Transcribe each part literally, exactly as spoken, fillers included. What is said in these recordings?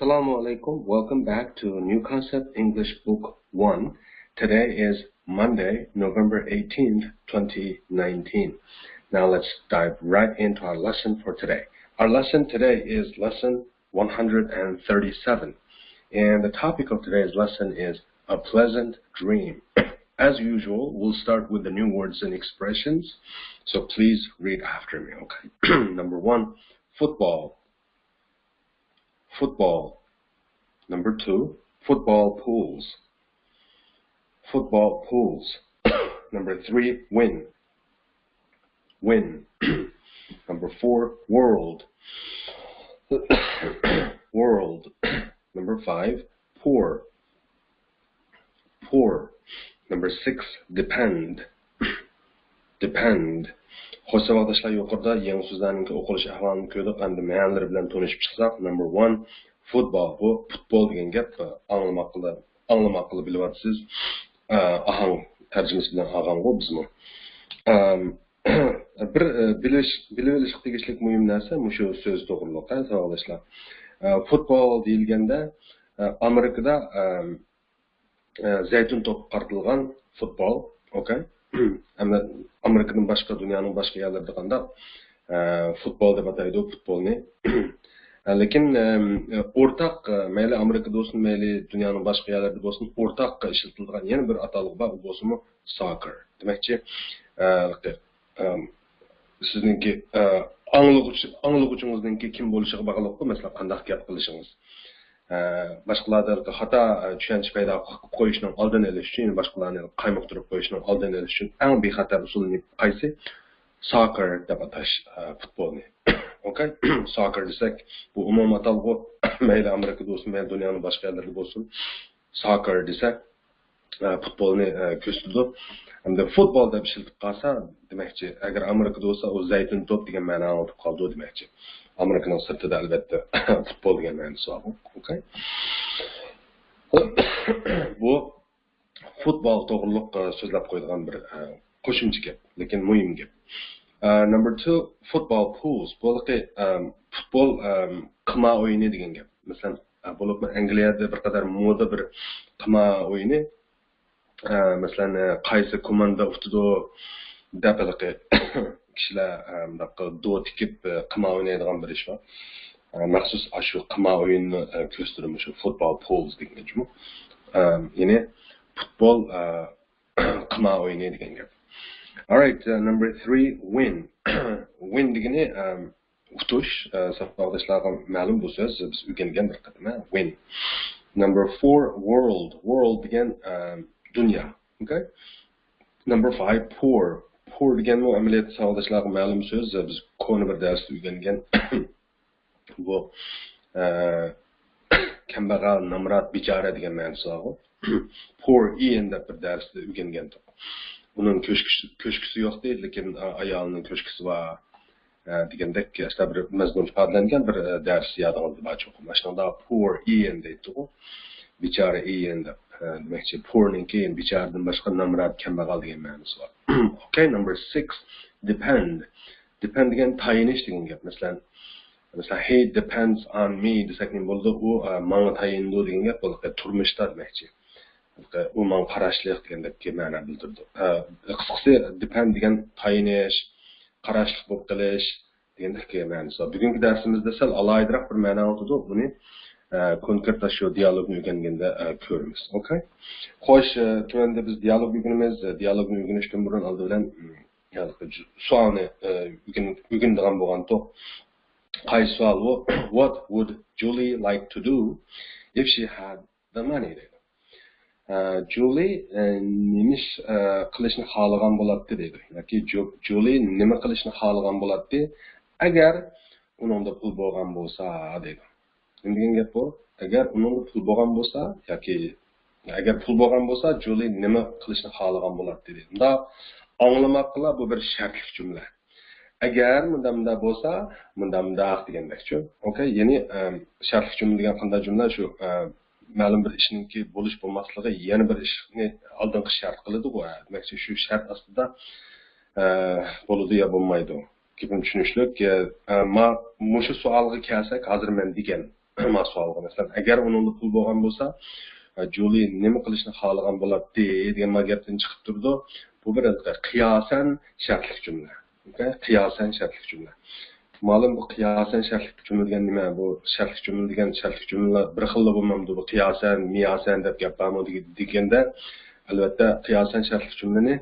Assalamu alaikum. Welcome back to New Concept English Book one. Today is Monday, November eighteenth, twenty nineteen. Now let's dive right into our lesson for today. Our lesson today is lesson one hundred thirty-seven. And the topic of today's lesson is a pleasant dream. As usual, we'll start with the new words and expressions. So please read after me, okay? Number one, football. Football. Number two, football pools. Football pools. Number three, win. Win. Number four, world. World. Number five, poor. Poor. Number six, depend. Depend. خوش، ساۋاقداشلار، يۇقىرىدا يېڭى سۆزلەرنىڭكى ئوقۇلۇش ئەھۋالىنى كۆردۇق. ئەمدى مەنىلىرى بىلەن تونۇشۇپ چىقساق، number one، football. بۇ پۇتبول دېگەن گەپ. ئاڭلىماققىلا، ئاڭلىماققىلا بىلىۋاتىسىز. ئاھاڭ تەرجىمىسى بىلەن ئالغانغۇ بىزمۇ. بىر بىلىش، بىلىۋېلىشقا تېگىشلىك مۇھىم نەرسە مۇشۇ سۆز توغرۇلۇق، ھە، ساۋاقداشلار. پۇتبول دېيىلگەندە، ئامېرىكىدا زەيتۇن توپقا قارىتىلغان پۇتبول، ئوكەي. ئەمما ئامېرىكىدىن باشقا، دۇنيانىڭ باشقا يەرلىرىدە قانداق، ئە، پۇتبول دەپ ئاتايدۇ پۇتبولنى. لېكىن، ئەم، ئورتاق، ئە، مەيلى ئامېرىكىدا بولسۇن، مەيلى دۇنيانىڭ باشقا يەرلىرىدە بولسۇن، ئورتاق ئىشلىتىلىدىغان يەنە بىر ئاتالغۇ بار، ئۇ بولسىمۇ ساككېر. دېمەكچى، ئە، ئەم، سىزنىڭكى، ئە، ئاڭلىغۇچى-، ئاڭلىغۇچىڭىزنىڭكى كىم بولۇشىغا باغلىققۇ، مەسىلەن، قانداق گەپ قىلىشىڭىز. ئە، باشقىلاردا خاتا، ئە، چۈشەنچە پەيدا قىلىپ قويۇشنىڭ ئالدىنى ئېلىش ئۈچۈن، باشقىلارنى قايمۇقتۇرۇپ قويۇشنىڭ ئالدىنى ئېلىش ئۈچۈن ئەڭ بىخەتەر ئۇسۇل قايسى؟ ساككېر دەپ ئاتاش، ئە، پۇتبولنى. ئوكەي؟ ساككېر دېسەك، بۇ ئومۇمىي ئاتالغۇ، مەيلى ئامېرىكىدا بولسۇن، مەيلى دۇنيانىڭ باشقا يەرلىرىدە بولسۇن، ساككېر دېسەك، ئە، پۇتبولنى، ئە، كۆرسىتىدۇ. ئەمدى فۇتبول دەپ ئىشلىتىپ قالسا، دېمەكچى، ئەگەر ئامېرىكىدا بولسا، ئۇ زەيتۇن توپ دېگەن مەنانى ئاڭلىتىپ قالىدۇ، دېمەكچى. ئامېرىكىنىڭ سىرتىدا، ئەلۋەتتە، پۇتبول دېگەن مەنىسى بارغۇ. ئوكەي. بۇ فۇتبول توغرۇلۇق، ئە، سۆزلەپ قويىدىغان بىر، ئە، قوشۇمچە گەپ، لېكىن مۇھىم گەپ. ئە، number two، football pools. بۇ ھېلىقى، ئەم، پۇتبول، ئەم، قىمار ئويۇنى دېگەن گەپ. مەسىلەن، ئە، بولۇپمۇ ئەنگلىيەدە بىر قەدەر مودا بىر قىمار ئويۇنى. ئە، مەسىلەن، ئە، قايسى كوماندا ئۇتىدۇ دەپ ھېلىقى كىشىلەر، ئە، مۇنداق دو تىكىپ، ئە، قىمار ئوينايدىغان بىر ئىش بار. ئە، مەخسۇس ئاشۇ قىمار ئويۇنىنى، ئە، كۆرسىتىدۇ، شۇ فۇتبول پولز دېگەن جۇمۇ. ئە، يەنى پۇتبول، ئە، قىمار ئويۇنى دېگەن گەپ. Alright, uh, number three, win. Win دېگىنى، ئە، ئۇتۇش، ئە، ساۋاقداشلارغا مەلۇم بۇ سۆز، بىز ئۆگەنگەن بىر قېتىم، ھە، win. Number four, world. World دېگەن، ئە، دۇنيا. ئوكەي. Number five, poor. Poor دېگەنمۇ ئەمەلىيەتتە ساۋاقداشلارغا مەلۇم سۆز، بىز كونا بىر دەرستە ئۆگەنگەن. بۇ، ئە، كەمبەغەل، نامرات، بىچارە دېگەن مەنىسى بارغۇ. Poor Ian دەپ بىر دەرستە ئۆگەنگەنتۇق. ئۇنىڭ كۆشكىسى، كۆشكىسى يوقتى، لېكىن، ئە، ئايالىنىڭ كۆشكىسى بار. ئە، دېگەندەك ئەسلى بىر مەزمۇن ئىپادىلەنگەن بىر، ئە، دەرس يادىڭىزدا بار چوقۇم. ئاشۇنىڭدا poor Ian دەيتتىغۇ. بىچارە ئىيەن دەپ، ئە، دېمەكچى. Poor نىڭكى بىچارىدىن باشقا نامرات، كەمبەغەل دېگەن مەنىسى بار. Okay, number six, depend. Depend دېگەن تايىنىش دېگەن گەپ. مەسىلەن، مەسىلەن، he depends on me دېسەك نېمە بولىدۇ؟ ئۇ، ئە، ماڭا تايىنىدۇ دېگەن گەپ بولىدۇ. تۇرمۇشتا دېمەكچى. ئۇ ماڭا قاراشلىق دېگەندەك مەنە بىلدۈرىدۇ. ئە، قىسقىسى، depend دېگەن تايىنىش، قاراشلىق بولۇپ قېلىش دېگەندەك مەنىسى بار. بۈگۈنكى دەرسىمىزدە سەل ئالاھىدىراق بىر مەنە ئاڭلىتىدۇ. بۇنى، ئە، كونكرېت شۇ دىيالوگنى ئۆگەنگەندە، ئە، كۆرىمىز. ئوكەي؟ خوش، ئە، تۆۋەندە بىز دىيالوگ ئۆگىنىمىز. دىيالوگنى ئۆگىنىشتىن بۇرۇن ئالدى بىلەن، م، يازغى جۇ-، سوئالنى، ئە، ئۆگىن-، ئۆگىنىدىغان بولغانتۇق. قايسى سوئال بۇ؟ What would Julie like to do if she had the money دەيدۇ. ئە، جۇلى، ئە، نېمە ئىش، ئە، قىلىشنى خالىغان بولاتتى دەيدۇ. ياكى جۇ-، جۇلى نېمە قىلىشنى خالىغان بولاتتى، ئەگەر ئۇنىڭدا پۇل بولغان بولسا دەيدۇ. نېمە دېگەن گەپ بۇ؟ ئەگەر ئۇنىڭدا پۇل بولغان بولسا ياكى ئەگەر پۇل بولغان بولسا، جۇلى نېمە قىلىشنى خالىغان بولاتتى دەيدۇ. مۇنداق ئاڭلىماققىلا بۇ بىر شەرتلىك جۈملە. ئەگەر مۇنداق مۇنداق بولسا، مۇنداق مۇنداق دېگەندەكچۇ. ئوكەي، يەنى، ئەم، شەرتلىك جۈملە دېگەن قانداق جۈملە؟ شۇ، ئەم، مەلۇم بىر ئىشنىڭكى بولۇش بولماسلىقى يەنە بىر ئىشنى ئالدىنقى شەرت قىلىدىغۇ، ھە، دېمەكچى، شۇ شەرت ئاستىدا، ئە، بولىدۇ يا بولمايدۇ. گېپىم چۈشىنىشلىك. ئە، ئە، ما-، مۇشۇ سوئالغا كەلسەك، ھازىر مەن دېگەن، ما سوئالغا، مەسىلەن، ئەگەر ئۇنىڭدا پۇل بولغان بولسا، ئە، جۇلى نېمە قىلىشنى خالىغان بولاتتى دېگەن ما گەپتىن چىقىپ تۇرىدۇ. بۇ بىر قىياسەن شەرتلىك جۈملە. ئوكەي؟ قىياسەن شەرتلىك جۈملە. مالۇم، بۇ قىياسەن شەرتلىك جۈملە دېگەن نېمە؟ بۇ شەرتلىك جۈملە دېگەن، شەرتلىك جۈملىلەر بىر خىللا بولمامدۇ؟ بۇ قىياسەن، مىياسەن دەپ گەپ بارمۇ دېگەندە، ئەلۋەتتە، قىياسەن شەرتلىك جۈملىنى،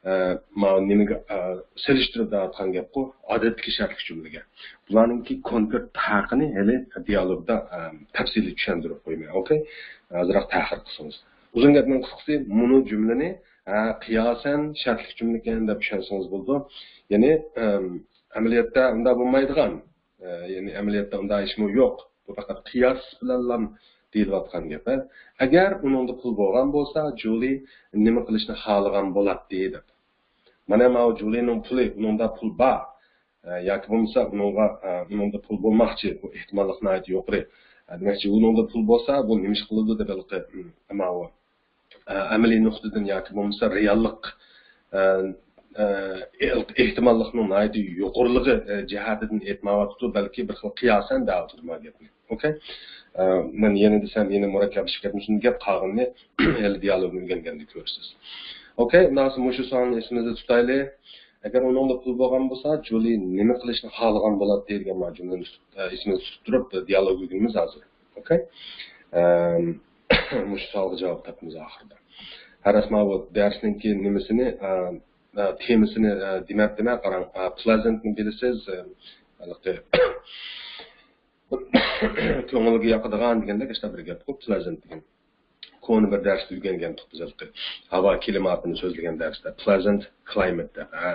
ئە، ماۋۇ نېمىگە، ئە، سېلىشتۇرۇپ دەۋاتقان گەپقۇ، ئادەتتىكى شەرتلىك جۈملىگە. بۇلارنىڭكى كونكرېت پەرقىنى ھېلى دىيالوگدا، ئە، تەپسىلىي چۈشەندۈرۈپ قويىمەن. ئوكەي؟ ئازراق تەخىر قىلسىڭىز. ئۇزۇن گەپنىڭ قىسقىسى، مۇنۇ جۈملىنى، ھە، قىياسەن شەرتلىك جۈملىكەن دەپ چۈشەنسىڭىز بولىدۇ. يەنى، ئەم، ئەمەلىيەتتە ئۇنداق بولمايدىغان، ئە، يەنى ئەمەلىيەتتە ئۇنداق ھېچمۇ يوق. بۇ پەقەت قىياس بىلەنلا دېيىلىۋاتقان گەپ، ھە. ئەگەر ئۇنىڭدا پۇل بولغان بولسا، جۇلى نېمە قىلىشنى خالىغان بولاتتى دەپ. مانا ماۋۇ جۇلىنىڭ پۇلى، ئۇنىڭدا پۇل بار. ئە، ياكى بولمىسا ئۇنىڭغا، ئە، ئۇنىڭدا پۇل بولماقچى، بۇ ئېھتىماللىق ناھايىتى يۇقىرى. ئە، دېمەكچى، ئۇنىڭدا پۇل بولسا، بۇ نېمە ئىش قىلىدۇ دەپ ھېلىقى، م، ماۋۇ، ئە، ئەمەلىي نۇقتىدىن ياكى بولمىسا رېئاللىق، ئە، ئە، ئېھ-، ئېھتىماللىقنىڭ ناھايىتى يۇقىرىلىقى، ئە، جەھەتىدىن ئېيتمايۋاتىدۇ، بەلكى بىر خىل قىياسەن دەۋاتىدۇ ما گەپنى. ئوكەي؟ ئە، مەن يەنە دېسەم، يەنە مۇرەككەپلىشىپ كەتمىسۇن دېگەن گەپ، قالغىنىنى ھېلى دىيالوگنى ئۆگەنگەندە كۆرىسىز. ئوكەي، ئۇنداق بولسا مۇشۇ سوئالنى ئېسىمىزدە تۇتايلى. ئەگەر ئۇنىڭدا پۇل بولغان بولسا، جۇلى نېمە قىلىشنى خالىغان بولاتتى دېگەن ما جۈملىنى تۇت-، ئە، ئېسىمىزدە تۇتۇپ تۇرۇپ، دىيالوگ ئۆگىنىمىز ھازىر. ئوكەي؟ ئەم، مۇشۇ سوئالغا جاۋاب تاپىمىز ئاخىرىدا. ھەر ئەسما بۇ دەرسنىڭكى نېمىسىنى، ئە، ئە، تېمىسىنى، ئە، دېمەپتىمەن، قاراڭ، ئە، پلېزېنتنى بىلىسىز، ئە، ھېلىقى كۆڭۈلگە ياقىدىغان دېگەندەك ئىشتا بىر گەپقۇ، پلېزېنت دېگەن. كونا بىر دەرستە ئۆگەنگەنتۇق بىز ھېلىقى ھاۋا كىلىماتىنى سۆزلىگەن دەرستە، پلېزېنت كىلىمات دەپ، ھە.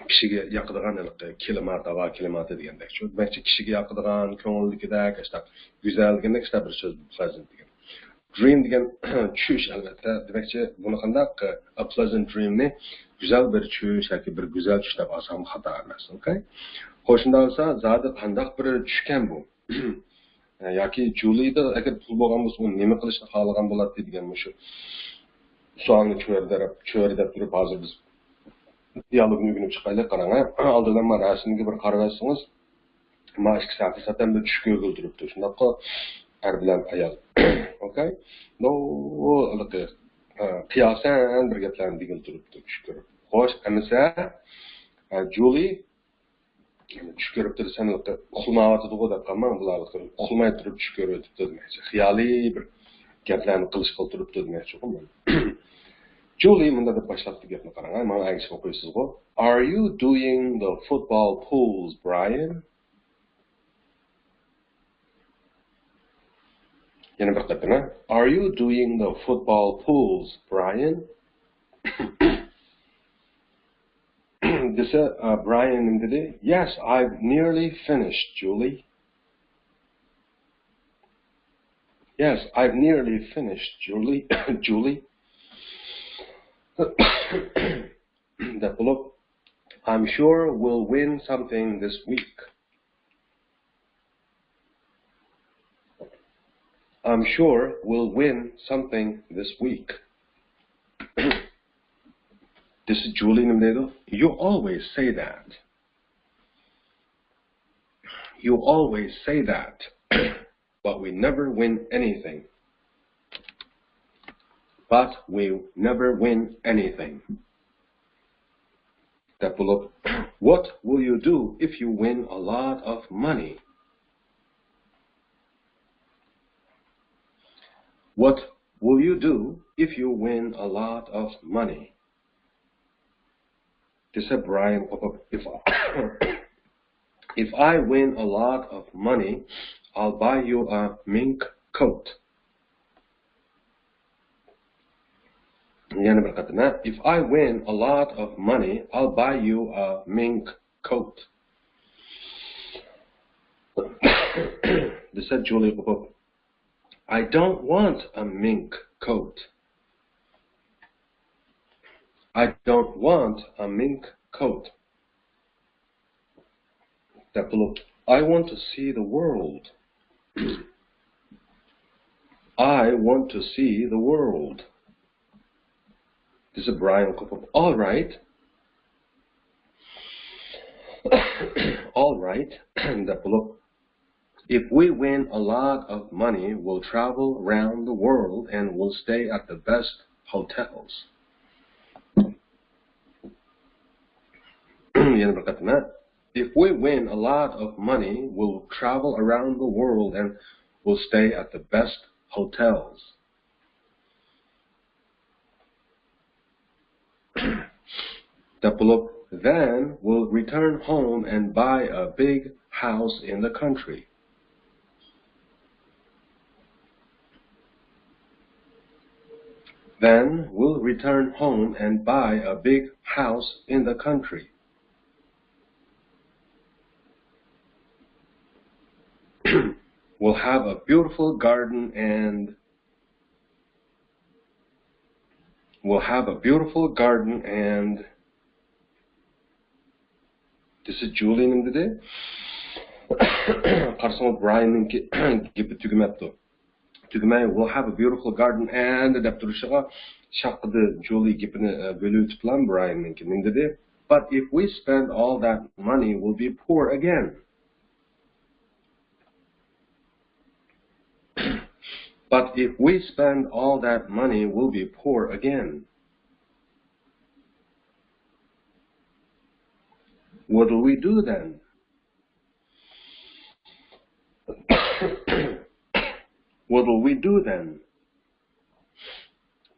كىشىگە ياقىدىغان ھېلىقى كىلىمات، ھاۋا كىلىماتى دېگەندەكچۇ. دېمەكچى، كىشىگە ياقىدىغان، كۆڭۈلدىكىدەك، ئىشتا گۈزەل دېگەندەك ئىشتا بىر سۆز بۇ، پلېزېنت دېگەن. درىم دېگەن چۈش، ئەلۋەتتە. دېمەكچى، بۇنى قانداق، ئە، پلېزېنت درىمنى گۈزەل بىر چۈش ياكى بىر گۈزەل چۈش دەپ ئالساڭمۇ خاتا ئەمەس، ئوكەي؟ خوش، شۇنداق بولسا، زادى قانداق بىر چۈشكەن بۇ؟ ياكى جۇلىدا ئەگەر پۇل بولغان بولسا، ئۇ نېمە قىلىشنى خالىغان بولاتتى دېگەن مۇشۇ سوئالنى چۆرىدەپ، چۆرىدەپ تۇرۇپ، ھازىر بىز دىيالوگنى ئۆگىنىپ چىقايلى. قاراڭ، ھە؟ ئالدىدا مانا رەسىمگە بىر قاراۋەتسىڭىز، ما ئىككىسى ھەقىقەتەن بىر چۈش كۆرگىلى تۇرۇپتۇ. شۇنداققۇ، ئەر بىلەن ئايال. ئوكەي؟ نو، ھېلىقى، ئە، قىياسەن بىر گەپلەرنى دېگىلى تۇرۇپتۇ، چۈش كۆرۈپ. خوش، ئەمىسە، ئە، جۇلى چۈش كۆرۈپتۇ دېسەم، ئۇخلىمايۋاتىدىغۇ دەپ قالماڭ، بۇلار ئۇخلىماي تۇرۇپ چۈش كۆرۈۋېتىپتۇ دېمەكچى. خىيالىي بىر گەپلەرنى قىلىشقىلى تۇرۇپتۇ دېمەكچىغۇ مانا. جۇلى مۇنداق دەپ باشلاپتۇ گەپنى، قاراڭ، ماڭا ئەگىشىپ ئوقۇيسىزغۇ. Are you doing the football pose, Brian? يەنە بىر قېتىم، ھە؟ Are you doing the football pose, Brian? دېسە، ئە، برايان نېمە دېدى؟ Yes, I've nearly finished, Julie. Yes, I've nearly finished, Julie. Julie. دەپ بولۇپ، I'm sure we'll win something this week. I'm sure we'll win something this week. This is Julie نېمە دەيدۇ? You always say that. You always say that. But we never win anything. But we never win anything. دەپ بولۇپ، What will you do if you win a lot of money? What will you do if you win a lot of money? دېسە برايان قوپۇپ، If, if I win a lot of money, I'll buy you a mink coat. يەنە بىر قېتىم، ھە؟ If I win a lot of money, I'll buy you a mink coat. دېسە جۇلى قوپۇپ، I don't want a mink coat. I don't want a mink coat. دەپ بولۇپ، I want to see the world. I want to see the world. دېسە برايان قوپۇپ، All right. All right. دەپ بولۇپ، If we win a lot of money, we'll travel around the world and we'll stay at the best hotels. يەنە بىر قېتىم، ھە؟ If we win a lot of money, we'll travel around the world and we'll stay at the best hotels. دەپ بولۇپ، then we'll return home and buy a big house in the country. Then we'll return home and buy a big house in the country. We'll have a beautiful garden and We'll have a beautiful garden and This is Julie نېمە دېدى؟ قارىسىڭىز، براياننىڭكى گېپى تۈگىمەپتۇ. تۈگىمەي، we'll have a beautiful garden and دەپ تۇرۇشىغا شاققىدى جۇلى گېپىنى، ئە، بۆلۈۋېتىپلا براياننىڭكى. نېمە دېدى؟ But if we spend all that money, we'll be poor again. But if we spend all that money, we'll be poor again. What'll we do then? What'll we do then?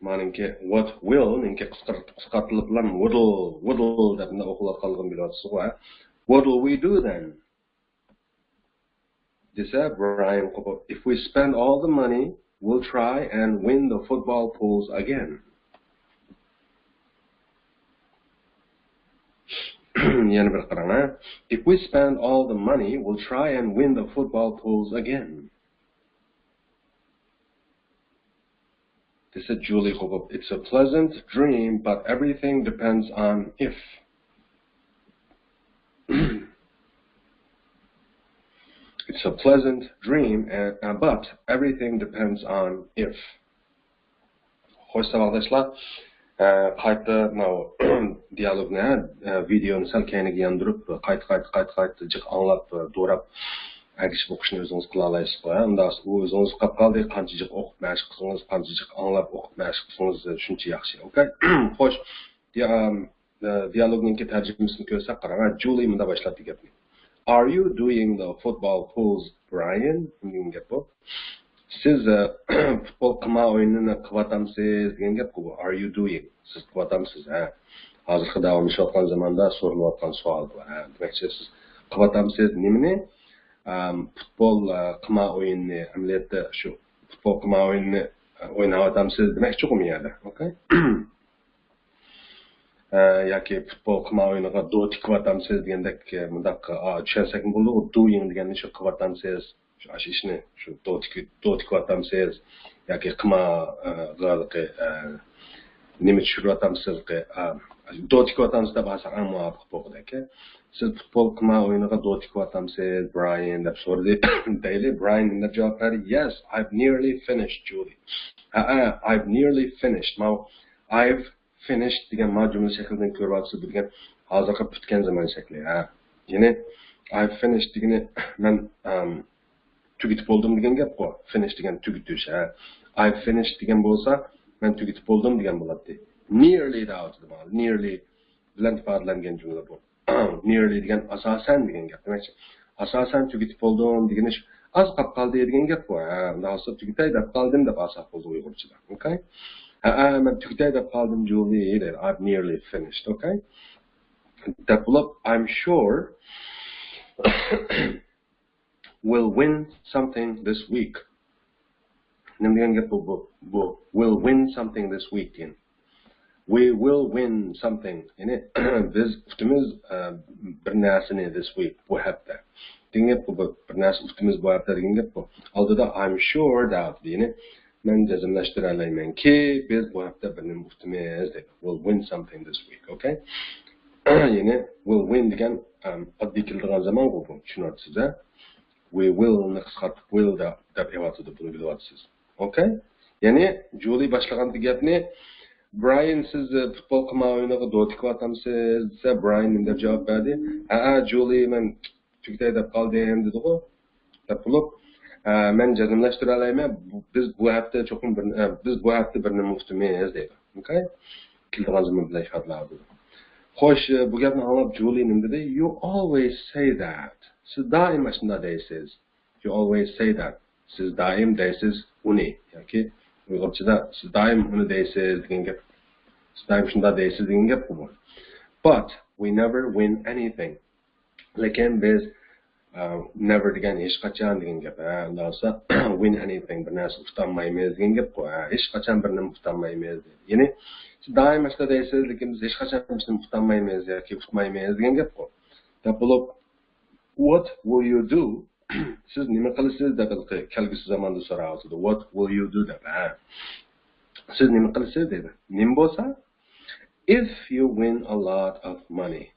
مانىڭكى what will نىڭكى قىسقارتىلىپ، قىسقارتىلىپلا ۋۇدل، ۋۇدل دەپ مۇنداق ئوقۇلۇۋاتقانلىقىنى بىلىۋاتىسىزغۇ، ھە؟ What'll we do then? دېسە، برايان قوپۇپ، if we spend all the money, we'll try and win the football pools again. يەنە بىر قاراڭ، ھە؟ If we spend all the money, we'll try and win the football pools again. They said Julie قوپۇپ, it's a pleasant dream, but everything depends on if. It's a pleasant dream, and, uh, but everything depends on if. خوش، ساۋاقداشلار. ئە، قايتا ماۋۇ دىيالوگنى، ئە، ۋىدېونى سەل كەينىگە ياندۇرۇپ، قايتا، قايتا، قايتا، قايتا جىق ئاڭلاپ، ئە، دوراپ ئەگىشىپ ئوقۇشنى ئۆزىڭىز قىلالايسىزغۇ، ھە؟ ئۇنداق ئۇ ئۆزىڭىزگە قاپ قالدى، قانچە جىق ئوقۇپ مەشىق قىلسىڭىز، قانچە جىق ئاڭلاپ ئوقۇپ مەشىق قىلسىڭىز، شۇنچە ياخشى. ئوكەي؟ خوش. دىيا-، ئەم، ئە، دىيالوگنىڭكى تەرجىمىسىنى كۆرسەك، قاراڭ، ھە، جۇلى مۇنداق باشلاپتۇ گەپنى. Are you doing the football pools, برايان؟ دېگەن گەپ بۇ. سىز، ئە، پۇتبول قىمار ئويۇنىنى قىلىۋاتامسىز دېگەن گەپقۇ بۇ. Are you doing؟ سىز قىلىۋاتامسىز، ھە؟ ھازىرقى داۋاملىشىۋاتقان زاماندا سورىلىۋاتقان سوئال بۇ، ھە؟ دېمەكچى، سىز قىلىۋاتامسىز نېمىنى؟ ئەم، پۇتبول، ئە، قىمار ئويۇنىنى، ئەمەلىيەتتە شۇ پۇتبول قىمار ئويۇنىنى، ئە، ئويناۋاتامسىز دېمەكچىغۇ بۇ يەردە. ئوكەي؟ ئە، ياكى پۇتبول قىمار ئويۇنىغا دو تىكىۋاتامسىز دېگەندەك، ئە، مۇنداق، ئا، چۈشەنسەكمۇ بولىدۇ، doing دېگەننى شۇ قىلىۋاتامسىز، شۇ، ئاشۇ ئىشنى، شۇ دو تىكى-، دو تىكىۋاتامسىز ياكى قىمار، ئە، غا-، ئە، نېمە چۈشۈرۈۋاتامسىز، ئە، دو تىكىۋاتامسىز دەپ ئالساق ئەڭ مۇۋاپىق بولغۇدەك. سىز پۇتبول قىمار ئويۇنىغا دو تىكىۋاتامسىز، برايان؟ دەپ سورىدى دەيلى. برايان نېمە دەپ جاۋاب بەردى؟ Yes, I've nearly finished, Julie. ھەئە، I've nearly finished. ماۋۇ I've finished دېگەن ما جۈملە شەكلىدىن كۆرۈۋاتىسىز، بۇ دېگەن ھازىرقى پۈتكەن زامان شەكلى، ھە. يەنى I've finished دېگىنى مەن، ئەم، تۈگىتىپ بولدۇم دېگەن گەپقۇ. Finish دېگەن تۈگىتىش، ھە. I've finished دېگەن بولسا، مەن تۈگىتىپ بولدۇم دېگەن بولاتتى. Nearly دەۋاتىدۇ ماڭا. Nearly بىلەن ئىپادىلەنگەن جۈملە بۇ. Nearly دېگەن ئاساسەن دېگەن گەپ دېمەكچى. ئاساسەن تۈگىتىپ بولدۇم دېگىنى شۇ، ئاز قاپ قالدى دېگەن گەپقۇ. ھە، ئۇنداق بولسا تۈگىتەي دەپ قالدىم دەپ ئالساق بولدى ئۇيغۇرچىدا. ئوكەي؟ ھەئە، مەن تۈگىتەي دەپ قالدىم، جۇلى، دەيدۇ. I've nearly finished, okay? دەپ بولۇپ، I'm sure we'll win something this week. نېمە دېگەن گەپ بۇ؟ بۇ، بۇ we'll win something this week دېگەن. We will win something. يەنى بىز ئۇتىمىز، ئە، بىر نەرسىنى this week، بۇ ھەپتە. دېگەن گەپ بۇ، بىر نەرسە ئۇتىمىز بۇ ھەپتە دېگەن گەپ بۇ. ئالدىدا I'm sure that، يەنى مەن جەزملەشتۈرەلەيمەنكى، بىز بۇ ھەپتە بىر نېمە ئۇتىمىز دەيدۇ. We'll win something this week, okay? يەنى we'll win دېگەن، ئەم، ئاددىي كېلىدىغان زامانغۇ بۇ، چۈشىنىۋاتىسىز، ھە؟ We will نى قىسقارتىپ will دەپ، دەپ ئېلىۋاتىدۇ، بۇنى بىلىۋاتىسىز. ئوكەي؟ يەنى جۇلى باشلىغاندا گەپنى، برايان، سىز پۇتبول قىمار ئويۇنىغا دو تىكىۋاتامسىز دېسە، برايان نېمە دەپ جاۋاب بەردى؟ ھەئە، جۇلى، مەن تۈگىتەي دەپ قالدىم دېدىغۇ. دەپ بولۇپ، ئە، مەن جەزملەشتۈرەلەيمەن، بۇ، بىز بۇ ھەپتە چوقۇم بىر، ئە، بىز بۇ ھەپتە بىر نېمە ئۇتىمىز دەيدۇ. ئوكەي؟ كېلىدىغان زېمىن بىلەن ئىپادىلەپ بولىدۇ. خوش، بۇ گەپنى ئاڭلاپ جۇلى نېمە دېدى؟ You always say that. سىز دائىم ئاشۇنداق دەيسىز. You always say that. سىز دائىم دەيسىز ئۇنى. ياكى ئۇيغۇرچىدا سىز دائىم ئۇنى دەيسىز دېگەن گەپ. سىز دائىم شۇنداق دەيسىز دېگەن گەپقۇ بۇ. But we never win anything. لېكىن بىز، ئە، never دېگەن ھېچقاچان دېگەن گەپ. ھە، ئۇنداق بولسا win anything، بىر نەرسە ئۇتالمايمىز دېگەن گەپقۇ. ھە، ھېچقاچان بىر نېمە ئۇتالمايمىز. يەنى سىز دائىم ئاشۇنداق دەيسىز، لېكىن بىز ھېچقاچان بىر نېمە ئۇتالمايمىز ياكى ئۇتمايمىز دېگەن گەپقۇ. دەپ بولۇپ، What will you do? سىز نېمە قىلىسىز دەپ ھېلىقى كەلگۈسى زاماندا سوراۋاتىدۇ. What will you do دەپ، ھە. سىز نېمە قىلىسىز دەيدۇ. نېمە بولسا؟ If you win a lot of money.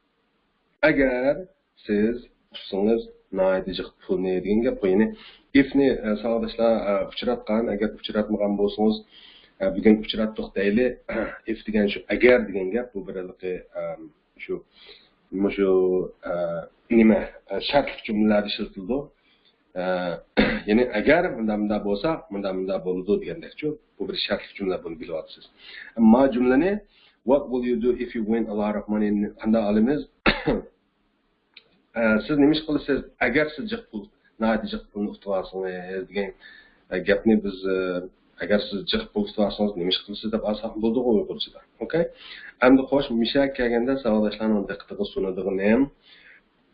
ئەگەر سىز ئۇتسىڭىز ناھايىتى جىق پۇلنى دېگەن گەپ قوي. يەنى if نى، ئە، ساۋاقداشلار، ئە، ئۇچراتقان، ئەگەر ئۇچراتمىغان بولسىڭىز، ئە، بۈگۈن ئۇچراتتۇق دەيلى. If دېگەن شۇ ئەگەر دېگەن گەپ، بۇ بىر ھېلىقى، ئە، شۇ، مۇشۇ، ئە، نېمە، ئە، شەرتلىك جۈملىلەردە ئىشلىتىلىدۇ. ئە، يەنى ئەگەر مۇنداق مۇنداق بولسا، مۇنداق مۇنداق بولىدۇ دېگەندەكچۇ. بۇ بىر شەرتلىك جۈملە، بۇنى بىلىۋاتىسىز. ئەمما جۈملىنى What will you do if you win a lot of money نى قانداق ئالىمىز؟ ئە، سىز نېمە ئىش قىلىسىز؟ ئەگەر سىز جىق پۇل، ناھايىتى جىق پۇلنى ئۇتۇۋالسىڭىز دېگەن، ئە، گەپنى بىز، ئە، ئەگەر سىز جىق پۇل ئۇتۇۋالسىڭىز نېمە ئىش قىلىسىز دەپ ئالساق بولىدىغۇ ئۇيغۇرچىدا. ئوكەي؟ ئەمدى خوش، مۇشۇ يەرگە كەلگەندە ساۋاقداشلارنىڭ دىققىتىگە سۇنىدىغىنىم،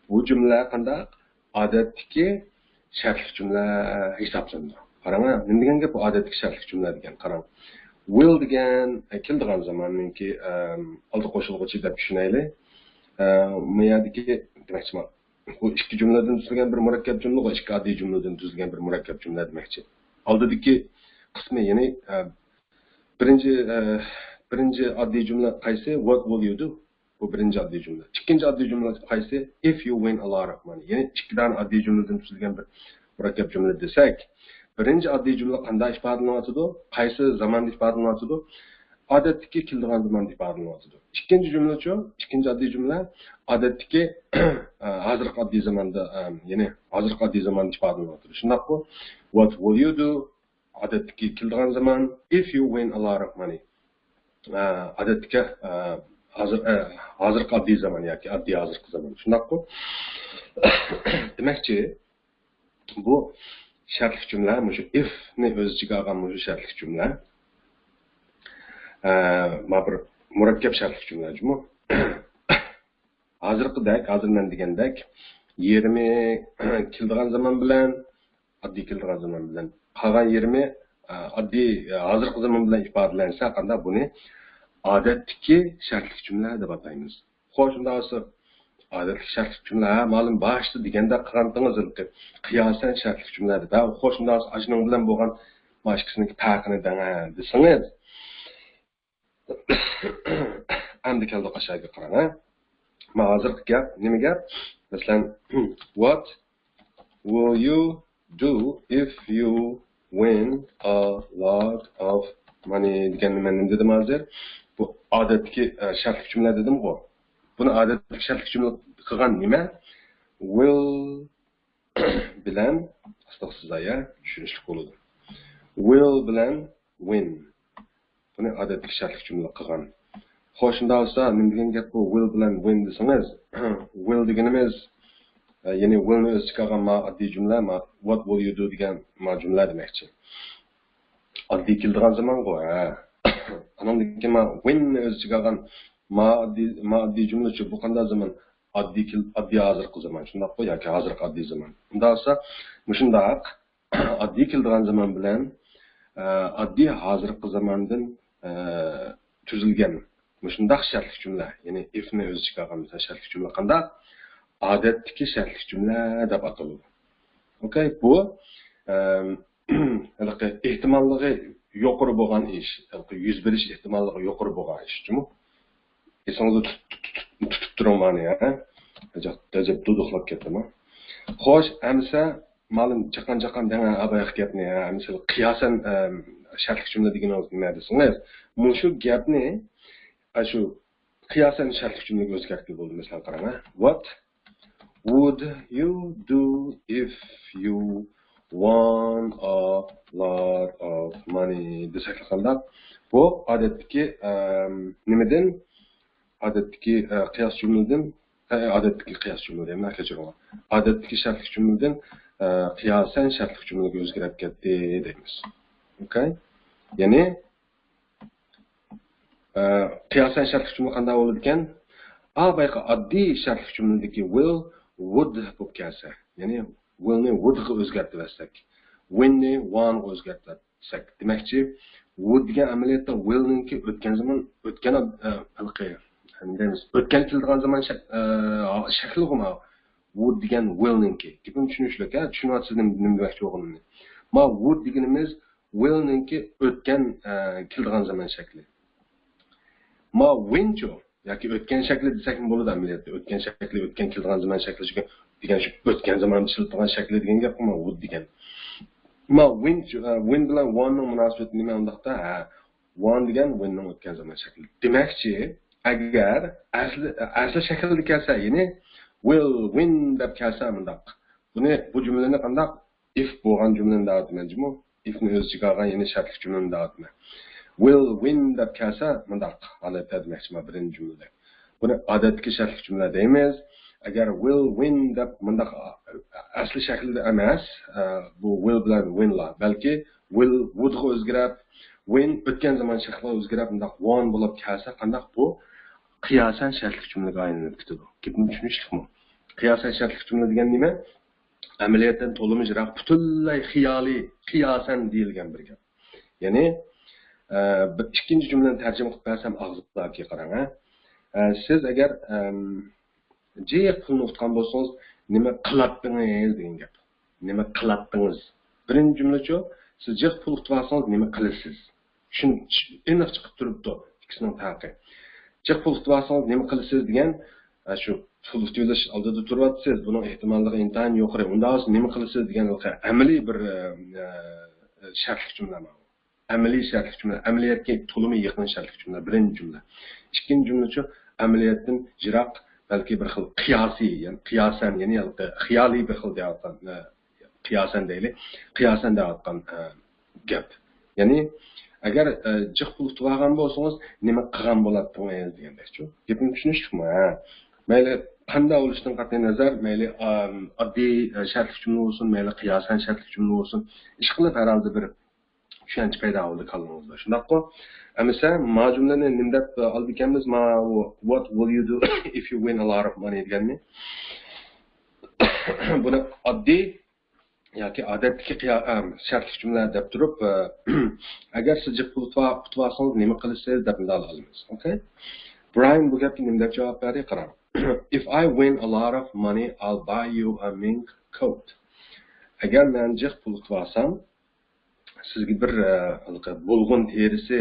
بۇ جۈملە قانداق؟ ئادەتتىكى شەرتلىك جۈملە ھېسابلىنىدۇ. قاراڭ، نېمە دېگەن گەپ بۇ ئادەتتىكى شەرتلىك جۈملە دېگەن؟ قاراڭ. Will دېگەن، ئە، كېلىدىغان زاماننىڭكى، ئەم، ئالدى قوشۇلغۇچى دەپ چۈشىنەيلى. ئە، ما يەردىكى، دېمەكچىمەن، بۇ ئىككى جۈملىدىن تۈزۈلگەن بىر مۇرەككەپ جۈملىغۇ، ئىككى ئاددىي جۈملىدىن تۈزۈلگەن بىر مۇرەككەپ جۈملە دېمەكچى. ئالدىدىكى قىسمى، يەنى، ئە، بىرىنچى، ئە، بىرىنچى ئاددىي جۈملە قايسى؟ What will you do؟ بۇ بىرىنچى ئاددىي جۈملە. ئىككىنچى ئاددىي جۈملە قايسى؟ If you win a lot of money. يەنى ئىككى دانە ئاددىي جۈملىدىن تۈزۈلگەن بىر مۇرەككەپ جۈملە دېسەك، بىرىنچى ئاددىي جۈملە قانداق ئىپادىلىنىۋاتىدۇ؟ قايسى زاماندا ئىپادىلىنىۋاتىدۇ؟ ئادەتتىكى كېلىدىغان زاماندا ئىپادىلىنىۋاتىدۇ. ئىككىنچى جۈملىچۇ؟ ئىككىنچى ئاددىي جۈملە ئادەتتىكى، ئە، ھازىرقى ئاددىي زاماندا، ئە، يەنى ھازىرقى ئاددىي زاماندا ئىپادىلىنىۋاتىدۇ. شۇنداققۇ؟ What will you do؟ ئادەتتىكى كېلىدىغان زامان. If you win a lot of money. ئە، ئادەتتىكى، ئە، ھازىر، ئە، ھازىرقى ئاددىي زامان ياكى ئاددىي ھازىرقى زامان. شۇنداققۇ؟ دېمەكچى، بۇ شەرتلىك جۈملە، مۇشۇ if نى ئۆز ئىچىگە ئالغان مۇشۇ شەرتلىك جۈملە. ئە، ما بىر مۇرەككەپ شەرتلىك جۈملە جۇمۇ. ھازىرقىدەك، ھازىر مەن دېگەندەك، يېرىمى كېلىدىغان زامان بىلەن، ئاددىي كېلىدىغان زامان بىلەن، قالغان يېرىمى، ئە، ئاددىي، ئە، ھازىرقى زامان بىلەن ئىپادىلەنسە، قانداق بۇنى ئادەتتىكى شەرتلىك جۈملە دەپ ئاتايمىز. خوش، شۇنداق بولسا، ئادەتتىكى شەرتلىك جۈملە، ھە، مالۇم باشتا دېگەندەك قىلغانتىڭىز، قىياسەن شەرتلىك جۈملە دەپ. ھە، خوش، شۇنداق بولسا، ئاشۇنىڭ بىلەن بولغان ما ئىككىسىنىڭكى پەرقىنى دەڭە دېسىڭىز. ئەمدى كەلدۇق ئاشۇ يەرگە قاراڭ، ھە. ما ھازىرقى گەپ، نېمە گەپ؟ مەسىلەن، What will you do if you win a lot of money دېگەننى مەن نېمە دېدىم ھازىر؟ بۇ ئادەتتىكى، ئە، شەرتلىك جۈملە دېدىمغۇ. بۇنى ئادەتتىكى شەرتلىك جۈملە قىلغان نېمە؟ Will بىلەن، ئاستىغا سىزايە، چۈشىنىشلىك بولىدۇ. Will بىلەن win. بۇنى ئادەتتىكى شەرتلىك جۈملە قىلغان. خوش، شۇنداق بولسا، نېمە دېگەن گەپ بۇ will بىلەن win دېسىڭىز، will دېگىنىمىز، ئە، يەنى will نى ئۆز ئىچىگە ئالغان ما ئاددىي جۈملە، ما what will you do دېگەن ما جۈملە دېمەكچى. ئاددىي كېلىدىغان زامانغۇ، ھە. ئانىڭدىن كېيىن ما win نى ئۆز ئىچىگە ئالغان ما ئاددىي، ما ئاددىي جۈملىچۇ، بۇ قانداق زامان؟ ئاددىي كېل-، ئاددىي ھازىرقى زامان، شۇنداققۇ ياكى ھازىرقى ئاددىي زامان. ئۇنداق بولسا، مۇشۇنداق ئاددىي كېلىدىغان زامان بىلەن، ئە، ئاددىي ھازىرقى زاماندىن، ئە، تۈزۈلگەن مۇشۇنداق شەرتلىك جۈملە، يەنى if نى ئۆز ئىچىگە ئالغان مىسال شەرتلىك جۈملە قانداق؟ ئادەتتىكى شەرتلىك جۈملە دەپ ئاتىلىدۇ. ئوكەي، بۇ، ئەم، ھېلىقى ئېھتىماللىقى يۇقىرى بولغان ئىش، ھېلىقى يۈز بېرىش ئېھتىماللىقى يۇقىرى بولغان ئىش جۇمۇ. ئېسىڭىزدە تۇت-، تۇت-، تۇت-، تۇتۇپ تۇرۇڭ مانى، ھە؟ ئەجەب، ئەجەب دۇدۇقلاپ كەتتىم، ھە؟ خوش، ئەمسە مالىم چاقان-چاقان دەڭە ئاباياق گەپنى، ھە؟ ئەمسە قىياسەن، ئەم، شەرتلىك جۈملە دېگىنىڭىز نېمە دېسىڭىز، مۇشۇ گەپنى، ئە، شۇ قىياسەن شەرتلىك جۈملىگە ئۆزگەرتكىلى بولىدۇ. مەسىلەن، قاراڭ، ھە؟ What Would you do if you won a lot of money دېسەكلا قانداق؟ بۇ ئادەتتىكى، ئەم، نېمىدىن؟ ئادەتتىكى، ئە، قىياس جۈملىدىن، ئە، ئادەتتىكى قىياس جۈملە دەيمەن، كەچۈرۈڭلار. ئادەتتىكى شەرتلىك جۈملىدىن، ئە، قىياسەن شەرتلىك جۈملىگە ئۆزگىرىپ كەتتى دەيمىز. ئوكەي؟ يەنى، ئە، قىياسەن شەرتلىك جۈملە قانداق بولىدىكەن؟ ئا، بايىقى ئاددىي شەرتلىك جۈملىدىكى will، would بولۇپ كەلسە، يەنى willنى wouldغا ئۆزگەرتىۋەتسەك، winنى wonغا ئۆزگەرتىۋەتسەك، دېمەكچى، would دېگەن ئەمەلىيەتتە willنىڭكى ئۆتكەن زامان، ئۆتكەن، ئە، ھېلىقى، نېمە دەيمىز، ئۆتكەن كېلىدىغان زامان شەك-، ئە، شەكلىغۇ ما. Would دېگەن willنىڭكى. گېپىم چۈشىنىشلىك، ھە؟ چۈشىنىۋاتىسىز نېمە، نېمە دېمەكچى بولغىنىمنى. ما would دېگىنىمىز willنىڭكى ئۆتكەن، ئە، كېلىدىغان زامان شەكلى. ما winچۇ؟ ياكى ئۆتكەن شەكلى دېسەكمۇ بولىدۇ ئەمەلىيەتتە. ئۆتكەن شەكلى، ئۆتكەن كېلىدىغان زامان شەكلى، چۈنكى دېگەن شۇ ئۆتكەن زاماندا ئىشلىتىلغان شەكلى دېگەن گەپقۇ ما would دېگەن. ما winچۇ، ئە، win بىلەن wonنىڭ مۇناسىۋىتى نېمە ئۇنداقتا؟ ھە، won دېگەن winنىڭ ئۆتكەن زامان شەكلى. دېمەكچى، ئەگەر ئەسلى، ئەسلى شەكىلدە كەلسە، يەنى will win دەپ كەلسە مۇنداق. بۇنى، بۇ جۈملىنى قانداق؟ If بولغان جۈملىنى دەۋاتىمەن جۇمۇ. Ifنى ئۆز ئىچىگە ئالغان يەنى شەرتلىك جۈملىنى دەۋاتىمەن. Will win دەپ كەلسە مۇنداق ھالەتتە دېمەكچىمەن بىرىنچى جۈملىدە. بۇنى ئادەتتىكى شەرتلىك جۈملە دەيمىز. ئەگەر will win دەپ مۇنداق ئەسلى شەكلىدە ئەمەس، ئە، بۇ will بىلەن winلار، بەلكى will wouldغا ئۆزگىرەپ، win ئۆتكەن زامان شەكلىگە ئۆزگىرەپ، مۇنداق won بولۇپ كەلسە، قانداق بۇ؟ قىياسەن شەرتلىك جۈملىگە ئايلىنىپ كېتىدۇ. گېپىم چۈشىنىشلىكمۇ؟ قىياسەن شەرتلىك جۈملە دېگەن نېمە؟ ئەمەلىيەتتىن تولىمۇ يىراق، پۈتۈنلەي خىيالىي، قىياسەن دېيىلگەن بىر گەپ. يەنى، ئە، بىر ئىككىنچى جۈملىنى تەرجىمە قىلىپ بەرسەم ئاغزىدىكى قاراڭ، ھە. ئە، سىز ئەگەر، ئەم، جىق پۇلنى ئۇتقان بولسىڭىز، نېمە قىلاتتىڭىز دېگەن گەپ. نېمە قىلاتتىڭىز؟ بىرىنچى جۈملىچۇ، سىز جىق پۇل ئۇتۇپ ئالسىڭىز، نېمە قىلىسىز؟ شۇ ئېنىق چىقىپ تۇرۇپتۇ ئىككىسىنىڭ پەرقى. جىق پۇل ئۇتۇپ ئالسىڭىز نېمە قىلىسىز دېگەن، ئە، شۇ پۇل ئۇتۇۋېلىش ئالدىدا تۇرۇۋاتىسىز، بۇنىڭ ئېھتىماللىقى ئىنتايىن يۇقىرى. ئۇنداق بولسا نېمە قىلىسىز دېگەن ئەمەلىي بىر، ئە، ئە، شەرتلىك جۈملە ماۋۇ. ئەمەلىي شەرتلىك جۈملە، ئەمەلىيەتكە تولىمۇ يېقىن شەرتلىك جۈملە، بىرىنچى جۈملە. ئىككىنچى جۈملىچۇ، ئەمەلىيەتتىن يىراق، بەلكى بىر خىل قىياسىي، يەنى قىياسەن، يەنى خىيالىي بىر خىل دەۋاتقان، ئە، قىياسەن دەيلى، قىياسەن دەۋاتقان، ئە، گەپ. يەنى، ئەگەر، ئە، جىق پۇل ئۇتۇپ ئالغان بولسىڭىز، نېمە قىلغان بولاتتىڭىز دېگەندەكچۇ. گېپىم چۈشىنىشلىكمۇ، ھە؟ مەيلى قانداق بولۇشىدىن قەتئىينەزەر، مەيلى، ئا، ئاددىي، ئە، شەرتلىك جۈملە بولسۇن، مەيلى قىياسەن شەرتلىك جۈملە بولسۇن، ئىشقىلىپ ھەر ھالدا بىر چۈشەنچە پەيدا بولدى كاللىڭىزدا. شۇنداققۇ؟ ئەمىسە، ما جۈملىنى نېمە دەپ ئالىدىكەنمىز؟ ما، what will you do if you win a lot of money دېگەننى. بۇنى ئاددىي ياكى ئادەتتىكى قىيا-، ئەم، شەرتلىك جۈملە دەپ تۇرۇپ، ئە، ئەگەر سىز جىق پۇل ئۇتۇۋا-، ئۇتۇۋالسىڭىز نېمە قىلىسىز دەپ مۇنداق ئالىمىز. ئوكەي؟ برايان بۇ گەپكە نېمە دەپ جاۋاب بەردى؟ قاراڭ. If I win a lot of money, I'll buy you a mink coat. ئەگەر مەن جىق پۇل ئۇتۇۋالسام، سىزگە بىر، ئە، ھېلىقى بۇلغۇن تېرىسى،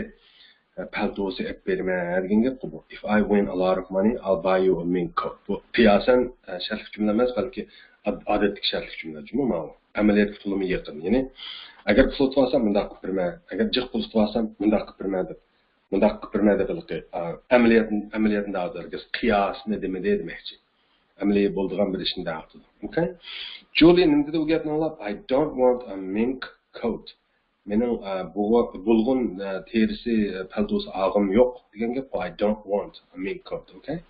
ئە، پەلتوسى ئېلىپ بېرىمەن دېگەن گەپقۇ بۇ. If I win a lot of money, I'll buy you a mink coat. بۇ قىياسەن، ئە، شەرتلىك جۈملە ئەمەس، بەلكى ئاد-، ئادەتتىكى شەرتلىك جۈملە جۇمۇ ماۋۇ. ئەمەلىيەتكە تولىمۇ يېقىن. يەنى، ئەگەر پۇل ئۇتۇۋالسام، مۇنداق قىلىپ بېرىمەن. ئەگەر جىق پۇل ئۇتۇۋالسام، مۇنداق قىلىپ بېرىمەن دەپ، مۇنداق قىلىپ بېرىمەن دەپ ھېلىقى، ئە، ئەمەلىيەتنى، ئەمەلىيەتنى دەۋاتىدۇ، ھەرگىز قىياسىنى دېمىدى دېمەكچى. ئەمەلىي بولىدىغان بىر ئىشنى دەۋاتىدۇ. ئوكەي؟ جۇلىيە نېمە دېدى بۇ گەپنى ئاڭلاپ؟ I don't want a mink coat. مېنىڭ، ئە، بۇ-، بۇلغۇن، ئە، تېرىسى، ئە، پەلتوسى ئالغۇم يوق دېگەن گەپ. I don't want a mink coat. ئوكەي؟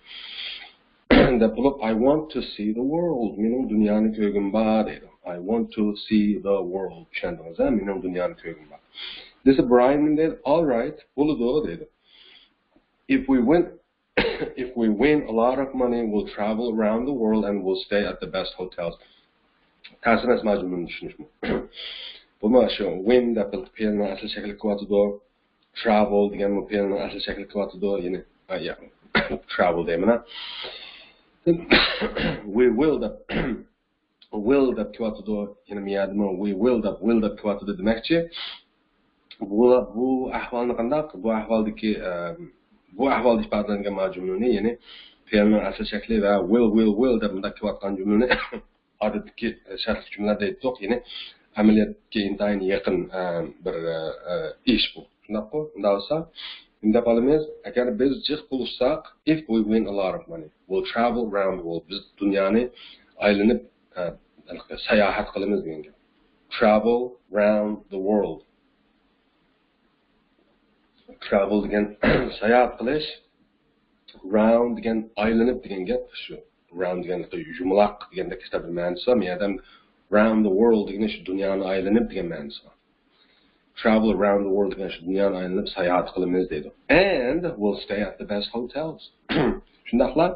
دەپ بولۇپ، I want to see the world. مېنىڭ دۇنيانى كۆرگۈم بار دەيدۇ. I want to see the world. چۈشەندىڭىز، ھە؟ مېنىڭ دۇنيانى كۆرگۈم بار. دېسە برايان نېمە دەيدۇ؟ All right، بولىدۇ دەيدۇ. If we win, if we win a lot of money, we'll travel around the world and we'll stay at the best hotels. تەس ئەمەس مانا جۈملىنى چۈشىنىشمۇ. بۇمۇ شۇ win دەپ بىر پېئىلنىڭ ئەسلى شەكلى كېلىۋاتىدۇ. Travel دېگەنمۇ پېئىلنىڭ ئەسلى شەكلى كېلىۋاتىدۇ. يەنى، ئا، يا. Travel دەيمەن، ھە. We will دەپ will دەپ كېلىۋاتىدۇ. يەنە مۇ يەردىمۇ we will دەپ، will دەپ كېلىۋاتىدۇ دېمەكچى. بۇ، بۇ ئەھۋالنى قانداق؟ بۇ ئەھۋالدىكى، ئە، بۇ ئەھۋالدا ئىپادىلەنگەن مانا جۈملىنى، يەنى پېئىلنىڭ ئەسلى شەكلى ۋە will، will، will دەپ مۇنداق كېلىۋاتقان جۈملىنى ئادەتتىكى، ئە، شەرتلىك جۈملە دەيتتۇق. يەنى ئەمەلىيەتكە ئىنتايىن يېقىن، ئە، بىر، ئە، ئە، ئىش بۇ. شۇنداققۇ؟ ئۇنداق بولسا، نېمە دەپ ئالىمىز؟ ئەگەر بىز جىق بولۇشساق، if we win a lot of money, we'll travel around the world. بىز دۇنيانى ئايلىنىپ، ئە، ساياھەت قىلىمىز دېگەن گەپ. Travel round the world. Travel دېگەن ساياھەت قىلىش، round دېگەن ئايلىنىپ دېگەن گەپ شۇ. Round دېگەن يۇمىلاق دېگەندەك بىر مەنىسى بار. مەيەدەم round the world دېگىنى شۇ دۇنيانى ئايلىنىپ دېگەن مەنىسى بار. Travel around the world دېگەن شۇ دۇنيانى ئايلىنىپ ساياھەت قىلىمىز دەيدۇ. And we'll stay at the best hotels. شۇنداقلا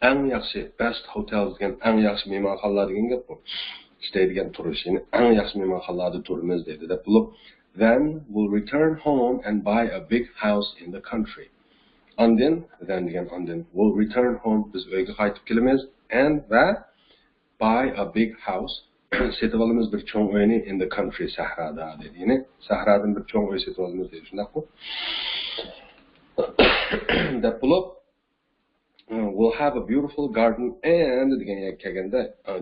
ئەڭ ياخشى، best hotels دېگەن ئەڭ ياخشى مېھمانخانىلار دېگەن گەپ بۇ. Stay دېگەن تۇرۇش، يەنى ئەڭ ياخشى مېھمانخانىلاردا تۇرىمىز دەيدۇ دەپ بولۇپ، then we'll return home and buy a big house in the country. ئاندىن، then دېگەن ئاندىن، we'll return home، بىز ئۆيگە قايتىپ كېلىمىز، and ۋە buy a big house، سېتىۋالىمىز بىر چوڭ ئۆينى in the country، سەھرادا دەيدۇ. يەنى سەھرادىن بىر چوڭ ئۆي سېتىۋالىمىز دەيدۇ، شۇنداققۇ؟ دەپ بولۇپ، we'll have a beautiful garden and دېگەن يەرگە كەلگەندە،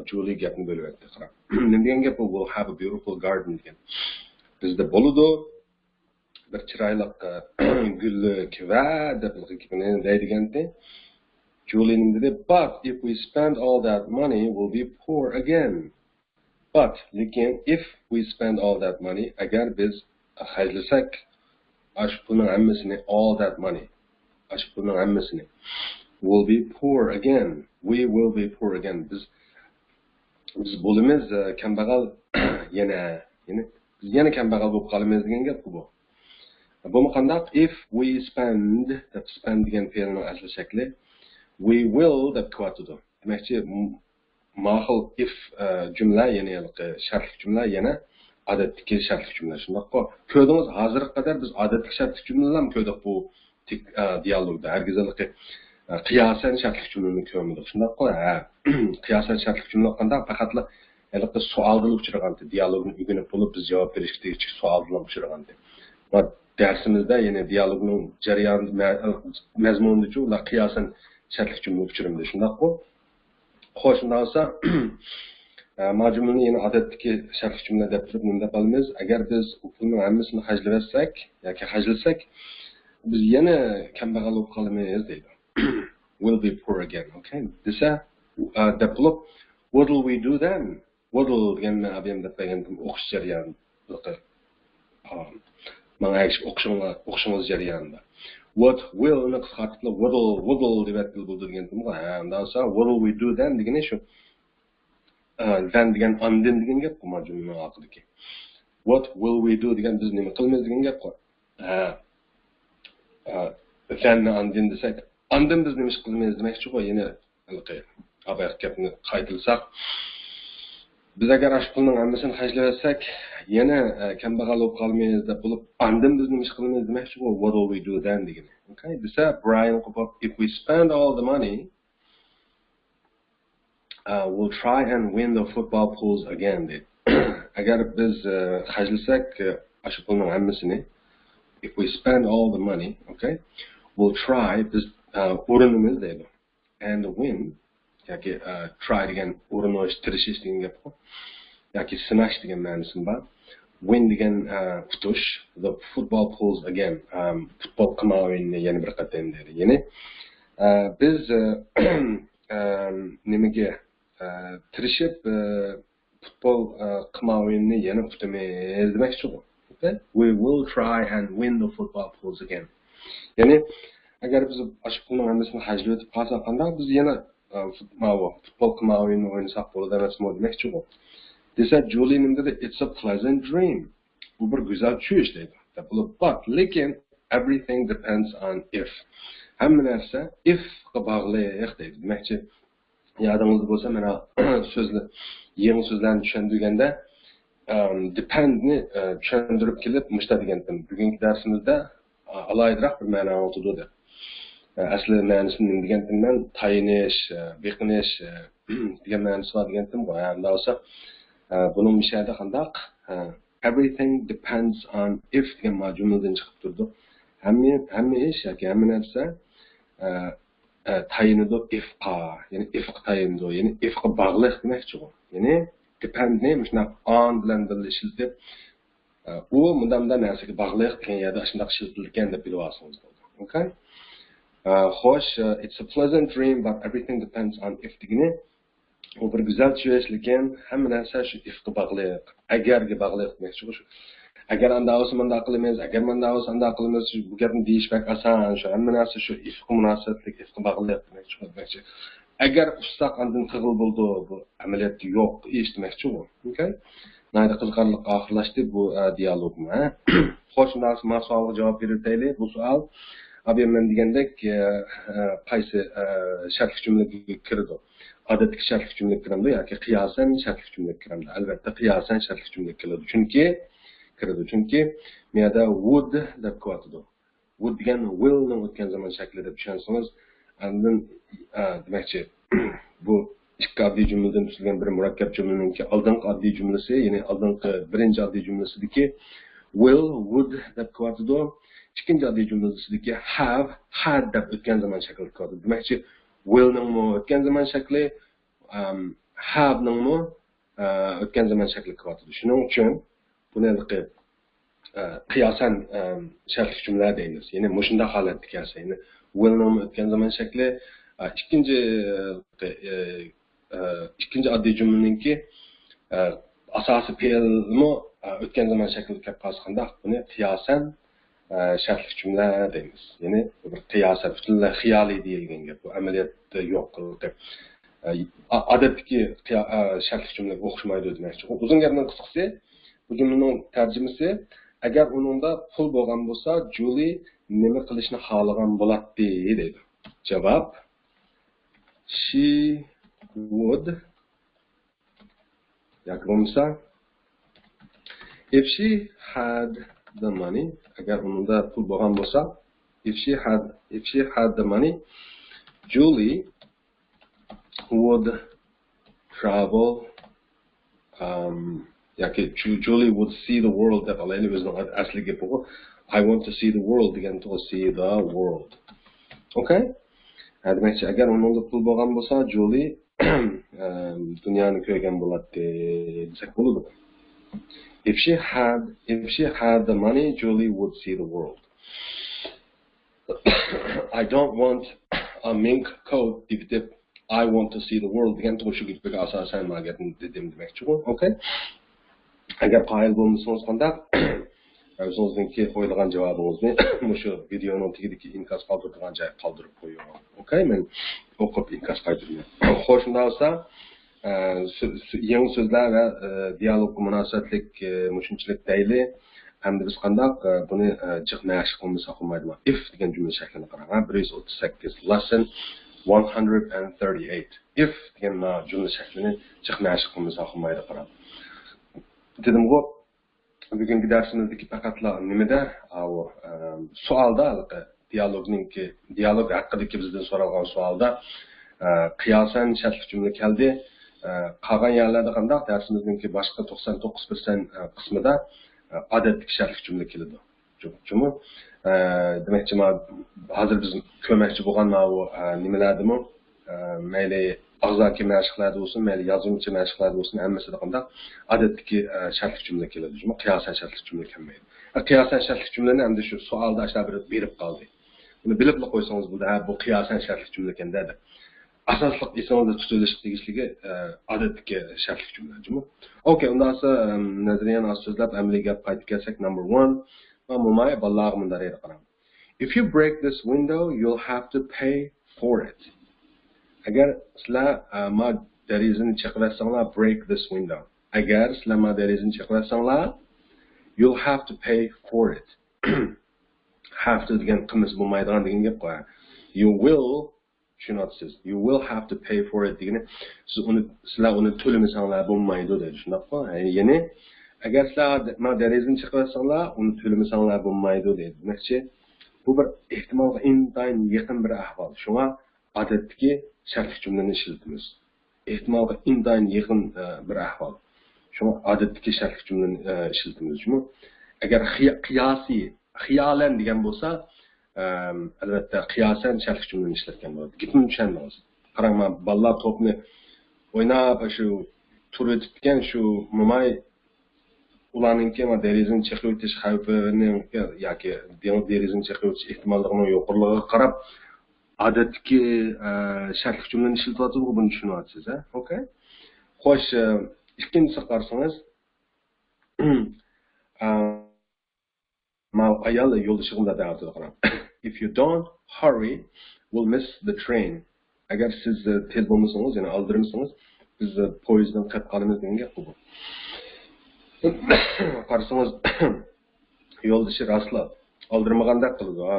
جۇلى گەپنى بۆلۈۋەتتى، قاراڭ. نېمە دېگەن گەپ بۇ، we'll have a beautiful garden دېگەن؟ بىزدە بولىدۇ بىر چىرايلىق، گۈللۈك ۋە دەپ گېپىنى دەيدىگەنتى. جۇلى نېمە دېدى؟ But if we spend all that money, we'll be poor again. But لېكىن، if we spend all that money، ئەگەر بىز خەجلىسەك ئاشۇ پۇلنىڭ ھەممىسىنى، all that money، ئاشۇ پۇلنىڭ ھەممىسىنى، we'll be poor again. We will be poor again. بىز بىز بولىمىز، ئە، كەمبەغەل يەنە، يەنە، بىز يەنە كەمبەغەل بولۇپ قالىمىز دېگەن گەپقۇ بۇ. بۇمۇ قانداق؟ If we spend دەپ، spend دېگەن پېئىلنىڭ ئەسلى شەكلى we will دەپ كېلىۋاتىدۇ. دېمەكچى، م-، ماخىل if، ئە، جۈملە، يەنى ھېلىقى شەرتلىك جۈملە يەنە ئادەتتىكى شەرتلىك جۈملە، شۇنداققۇ؟ كۆردىڭىز، ھازىرغا قەدەر بىز ئادەتتىكى شەرتلىك جۈملىلەرنى كۆردۇق بۇ تىك، ئە، دىيالوگدا. ھەرگىز ھېلىقى، ئە، قىياسەن شەرتلىك جۈملىنى كۆرمىدۇق، شۇنداققۇ؟ ھە. قىياسەن شەرتلىك جۈملە قانداق؟ پەقەتلا ھېلىقى سوئالدىلا ئۇچرىغانتى. دىيالوگنى ئۆگىنىپ بولۇپ، بىز جاۋاب بېرىشكە تېگىشلىك سوئالدىلا ئۇچرىغانتى. ۋە دەرسىمىزدە يەنە دىيالوگنىڭ جەريانى، مە-، مەزمۇنىدىچۇ ئۇلار قىياسەن شەرتلىك جۈملە ئۇچرىمىدى، شۇنداققۇ؟ خوش، شۇنداق بولسا، ئە، ما جۈملىنى يەنە ئادەتتىكى شەرتلىك جۈملە دەپ تۇرۇپ نېمە دەپ ئالىمىز؟ ئەگەر بىز ئۇ پۇلنىڭ ھەممىسىنى خەجلىۋەتسەك ياكى خەجلىسەك، بىز يەنە كەمبەغەل بولۇپ قالىمىز دەيدۇ. We'll be poor again، ئوكەي؟ دېسە، ئە، دەپ بولۇپ، what'll we do then؟ What'll دېگەننى ئابىيەم دەپ بەرگەندىم ئوقۇش جەريانىدا. ئا، ماڭا ئەگىشىپ ئوقۇشۇڭلار، ئوقۇشىڭىز جەريانىدا. What will نى قىسقارتىپلا what'll، what'll دەپ ئەتكىلى بولىدۇ دېگەنتىمغۇ. ھە، ئۇنداق بولسا، what'll we do then دېگىنى شۇ، ئا، then دېگەن ئاندىن دېگەن گەپقۇ ما جۈملىنىڭ ئاخىرىدىكى. What will we do دېگەن بىز نېمە قىلىمىز دېگەن گەپقۇ. ھە. ئا، then نى ئاندىن دېسەك، ئاندىن بىز نېمە ئىش قىلىمىز دېمەكچىغۇ، يەنە ھېلىقى ئابايقى گەپنى قايتىلىساق، بىز ئەگەر ئاشۇ پۇلنىڭ ھەممىسىنى خەجلىۋەتسەك، يەنە، ئە، كەمبەغەل بولۇپ قالىمىز دەپ بولۇپ، ئاندىن بىز نېمە ئىش قىلىمىز دېمەكچىغۇ، what'll we do then دېگىنى. ئوكەي؟ دېسە، برايان قوپۇپ، if we spend all the money, uh, we'll try and win the football pools again دەيدۇ. ئەگەر بىز، ئە، خەجلىسەك، ئە، ئاشۇ پۇلنىڭ ھەممىسىنى، if we spend all the money، ئوكەي، we'll try، بىز، ئە، ئۇرۇنىمىز دەيدۇ. And win ياكى، ئە، try دېگەن ئۇرۇنۇش، تىرىشىش دېگەن گەپقۇ. ياكى سىناش دېگەن مەنىسىمۇ بار. Win دېگەن، ئە، ئۇتۇش. The football pools again. ئەم، پۇتبول قىمار ئويۇنىنى يەنە بىر قېتىم دېدى. يەنى، ئە، بىز، ئە، ئەم، نېمىگە، ئە، تىرىشىپ، ئە، پۇتبول، ئە، قىمار ئويۇنىنى يەنە ئۇتىمىز دېمەكچىغۇ. ئوكەي؟ We will try and win the football pools again. يەنى، ئەگەر بىز ئاشۇ پۇلنىڭ ھەممىسىنى خەجلىۋېتىپ قالساق قانداق؟ بىز يەنە، ئە، فۇت-، ماۋۇ پۇتبول قىمار ئويۇنىنى ئوينىساق بولىدۇ ئەمەسمۇ دېمەكچىغۇ. دېسە، جۇلى نېمە دېدى؟ It's a pleasant dream. بۇ بىر گۈزەل چۈش دەيدۇ. دەپ بولۇپ، but لېكىن everything depends on if. ھەممە نەرسە if قا باغلىق دەيدۇ. دېمەكچى، يادىڭىزدا بولسا، مانا سۆزلە-، يېڭى سۆزلەرنى چۈشەندۈرگەندە، ئەم، depend نى، ئە، چۈشەندۈرۈپ كېلىپ مۇشتا دېگەنتىم. بۈگۈنكى دەرسىمىزدە، ئە، ئالاھىدىراق بىر مەنە ئاڭلىتىدۇ دەپ. ئە، ئەسلى مەنىسىنى نېمە دېگەنتىم مەن؟ تايىنىش، ئە، بېقىنىش، ئە، دېگەن مەنىسى بار دېگەنتىمغۇ. ھە، ئۇنداق بولسا، ئە، بۇنىڭ مۇشۇ يەردە قانداق؟ ئە، everything depends on if دېگەن ما جۈملىدىن چىقىپ تۇرىدۇ. ھەممە، ھەممە ئىش ياكى ھەممە نەرسە، ئە، ئە، تايىنىدۇ if قا، يەنى if قا تايىنىدۇ، يەنى if قا باغلىق دېمەكچىغۇ. يەنى depend نى مۇشۇنداق on بىلەن بىللە ئىشلىتىپ، ئە، ئۇ مۇنداق مۇنداق نەرسىگە باغلىق دېگەن يەردە ئاشۇنداق ئىشلىتىلىدىكەن دەپ بىلىۋالسىڭىز بولىدۇ. ئوكەي؟ ئە، خوش، ئە، it's a pleasant dream, but everything depends on if دېگىنى ئۇ بىر گۈزەل چۈشۈرۈش، لېكىن ھەممە نەرسە شۇ ئىفقا باغلىق، ئەگەرگە باغلىق دېمەكچىغۇ شۇ. ئەگەر ئانداق بولسا مۇنداق قىلىمىز، ئەگەر مۇنداق بولسا ئانداق قىلىمىز، بۇ گەپنى دېيىش بەك ئاسان، شۇ ھەممە نەرسە شۇ ئىفقا مۇناسىۋەتلىك، ئىفقا باغلىق دېمەكچىغۇ، دېمەكچى. ئەگەر ئۇچساق ئاندىن قىلغىلى بولىدۇ، بۇ ئەمەلىيەتتە يوق ئىش دېمەكچىغۇ. ئوكەي؟ ناھايىتى قىزىقارلىق ئاخىرلاشتى بۇ، ئە، دىيالوگمۇ، ھە؟ خوش، ئۇنداق بولسا ما سوئالغا جاۋاب بېرىۋېتەيلى. بۇ سوئال، ئابى مەن دېگەندەك، ئە، ئە، قايسى، ئە، شەرتلىك جۈملىگە كىرىدۇ؟ ئادەتتىكى شەرتلىك جۈملىگە كىرەمدۇ ياكى قىياسەن شەرتلىك جۈملىگە كىرەمدۇ؟ ئەلۋەتتە، قىياسەن شەرتلىك جۈملىگە كىرىدۇ. چۈنكى، كىرىدۇ. چۈنكى بۇ يەردە ۋۇد دەپ كېلىۋاتىدۇ. ۋۇد دېگەن ۋىلنىڭ ئۆتكەن زامان شەكلى دەپ چۈشەنسىڭىز، ئاندىن، ئە، دېمەكچى، بۇ ئىككى ئاددىي جۈملىدىن تۈزۈلگەن بىر مۇرەككەپ جۈملىنىڭكى ئالدىنقى ئاددىي جۈملىسى، يەنى ئالدىنقى بىرىنچى ئاددىي جۈملىسىدىكى ۋىل، ۋۇد دەپ كېلىۋاتىدۇ. ئىككىنچى ئاددىي جۈملىسىدىكى ھاۋ، ھاد دەپ ئۆتكەن زامان شەكلىدە كېلىۋاتىدۇ. دېمەكچى، ۋىلنىڭمۇ ئۆتكەن زامان شەكلى، ئەم، ھاۋنىڭمۇ، ئە، ئۆتكەن زامان شەكلى كېلىۋاتىدۇ. شۇنىڭ ئۈچۈن بۇنى ھېلىقى، ئە، قىياسەن، ئە، شەرتلىك جۈملە دەيمىز. يەنى مۇشۇنداق ھالەتتە كەلسە، يەنى ۋىلنىڭمۇ ئۆتكەن زامان شەكلى، ئە، ئىككىنچى، ئە، ئە، ئىككىنچى ئاددىي جۈملىنىڭكى، ئە، ئاساسىي پېئىلمۇ، ئە، ئۆتكەن زامان شەكلىدە كېلىپ قالسا قانداق؟ بۇنى قىياسەن، ئە، شەرتلىك جۈملە دەيمىز. يەنى بىر قىياسەن، پۈتۈنلەي خىيالىي دېيىلگەن گەپ. بۇ ئەمەلىيەتتە يوق. ئە، ئا-، ئادەتتىكى قىيا-، ئە، شەرتلىك جۈملىگە ئوخشىمايدۇ دېمەكچى. ئۇزۇن گەپنىڭ قىسقىسى، بۇ جۈملىنىڭ تەرجىمىسى، ئەگەر ئۇنىڭدا پۇل بولغان بولسا، جۇلى نېمە قىلىشنى خالىغان بولاتتى دەيدۇ. جاۋاب، she would، ياكى بولمىسا، if she had the money، ئەگەر ئۇنىڭدا پۇل بولغان بولسا، if she had، if she had the money، Julie would travel، um، ياكى Ju-، Julie would see the world دەپ ئالايلى، ئۆزىنىڭ ئەسلى گېپىغۇ. I want to see the world دېگەن توغرا، see the world. ئوكەي؟ ھە، دېمەكچى، ئەگەر ئۇنىڭدا پۇل بولغان بولسا، جۇلى، ئەم، دۇنيانى كۆرگەن بولاتتى دېسەك بولىدۇ. If she had, if she had the money, Julie would see the world. I don't want a mink coat دېيىپ، I want to see the world دېگەن توغرا شۇ گېپىگە ئاساسەن ما گەپنى دېدىم دېمەكچىغۇ. ئوكەي؟ ئەگەر قايىل بولمىسىڭىز قانداق؟ ئۆزىڭىزنىڭكى ئويلىغان جاۋابىڭىزنى مۇشۇ ۋىدېئونىڭ تېگىدىكى ئىنكاس قالدۇرىدىغان جايغا قالدۇرۇپ قويۇڭ. ئوكەي؟ مەن ئوقۇپ ئىنكاس قايتۇرىمەن. خوش، شۇنداق بولسا، ئە، سۆ-، سۆ-، يېڭى سۆزلەر ۋە، ئە، دىيالوگقا مۇناسىۋەتلىك، ئە، مۇشۇنچىلىك دەيلى. ئەمدى بىز قانداق، ئە، بۇنى، ئە، جىق مەشىق قىلمىساق بولمايدۇ. If دېگەن جۈملە شەكلىنى قاراڭ. ھە، بىر يۈز ئوتتۇز سەككىز، lesson one hundred and thirty-eight. If دېگەن مانا جۈملە شەكلىنى جىق مەشىق قىلمىساق بولمايدۇ، قاراڭ. دېدىمغۇ، بۈگۈنكى دەرسىمىزدىكى پەقەتلا نېمىدە، ئاۋۇ، ئە، سوئالدا، ھېلىقى دىيالوگنىڭكى، دىيالوگ ھەققىدىكى بىزدىن سورالغان سوئالدا، ئە، قىياسەن شەرتلىك جۈملە كەلدى. ئە، قالغان يەرلەردە قانداق؟ دەرسىمىزنىڭكى باشقا توقسان توققۇز پىرسەنت، ئە، قىسمىدا، ئە، ئادەتتىكى شەرتلىك جۈملە كېلىدۇ. جۇ-، جۇمۇ. ئە، دېمەكچى، ما-، ھازىر بىز كۆرمەكچى بولغان ماۋۇ، ئە، نېمىلەردىمۇ، ئە، مەيلى ئاغزاكى مەشىقلەردە بولسۇن، مەيلى يازمىچە مەشىقلەردە بولسۇن، ھەممىسىدە قانداق؟ ئادەتتىكى، ئە، شەرتلىك جۈملە كېلىدۇ جۇمۇ. قىياسەن شەرتلىك جۈملە كەلمەيدۇ. ئە، قىياسەن شەرتلىك جۈملىنى ئەمدى شۇ سوئالدا ئاشۇنداق بىر بېرىپ قالدى. بۇنى بىلىپلا قويسىڭىز بولدى، ھە، بۇ قىياسەن شەرتلىك جۈملە ئىكەن دەپ. ئاساسلىق ئېسىڭىزدە تۇتۇۋېلىشقا تېگىشلىكى، ئە، ئادەتتىكى شەرتلىك جۈملە جۇمۇ. ئوكەي، ئۇنداق بولسا، ئەم، نەزەرىيەنى ئاز سۆزلەپ، ئەمەلىي گەپ قايتىپ كەلسەك، number one. ۋە موماي بالىلارغا مۇنداق دەيدۇ، قاراڭ. If you break this window, you'll have to pay for it. ئەگەر سىلەر، ئە، ما دېرىزىنى چېقىۋەتسەڭلار، break this window. ئەگەر سىلەر ما دېرىزىنى چېقىۋەتسەڭلار، you'll have to pay for it. Have to دېگەن قىلمىسا بولمايدىغان دېگەن گەپ قوي. You will، چۈشىنىۋاتىسىز. You will have to pay for it دېگىنى، سىز ئۇنى، سىلەر ئۇنى تۆلىمىسەڭلار بولمايدۇ دەيدۇ، شۇنداققۇ؟ يەنى، ئەگەر سىلەر ما دېرىزىنى چېقىۋەتسەڭلار، ئۇنى تۆلىمىسەڭلار بولمايدۇ دەيدۇ. دېمەكچى، بۇ بىر ئېھتىمالغا ئىنتايىن يېقىن بىر ئەھۋال. شۇڭا ئادەتتىكى شەرتلىك جۈملىنى ئىشلىتىمىز. ئېھتىمالغا ئىنتايىن يېقىن، ئە، بىر ئەھۋال. شۇڭا ئادەتتىكى شەرتلىك جۈملىنى، ئە، ئىشلىتىمىز جۇمۇ. ئەگەر خىيا-، قىياسىي، خىيالەن دېگەن بولسا، ئەم، ئەلۋەتتە، قىياسەن شەرتلىك جۈملىنى ئىشلەتكەن بولىدۇ. گېپىمنى چۈشەندىڭىز. قاراڭ، مانا بالىلار توپنى ئويناپ، شۇ تۇرۇۋېتىپتىكەن، شۇ موماي ئۇلارنىڭكى ما دېرىزىنى چېقىۋېتىش خەۋپىنىڭ ياكى دېڭىز دېرىزىنى چېقىۋېتىش ئېھتىماللىقىنىڭ يۇقىرىلىقىغا قاراپ، ئادەتتىكى، ئە، شەرتلىك جۈملىنى ئىشلىتىۋاتىدۇ، بۇنى چۈشىنىۋاتىسىز، ھە؟ ئوكەي. خوش، ئە، ئىككىنچىسىگە قارىسىڭىز، ماۋۇ ئايال يولدىشىغا مۇنداق دەۋاتىدۇ، قاراڭ. If you don't hurry, we'll miss the train. ئەگەر سىز، ئە، تېز بولمىسىڭىز، يەنى ئالدىرىمىسىڭىز، بىز، ئە، پويىزدىن قېلىپ قالىمىز دېگەن گەپ بۇ. قارىسىڭىز، يولدىشى راستلا ئالدىرىمىغاندەك قىلىدۇ. ھا،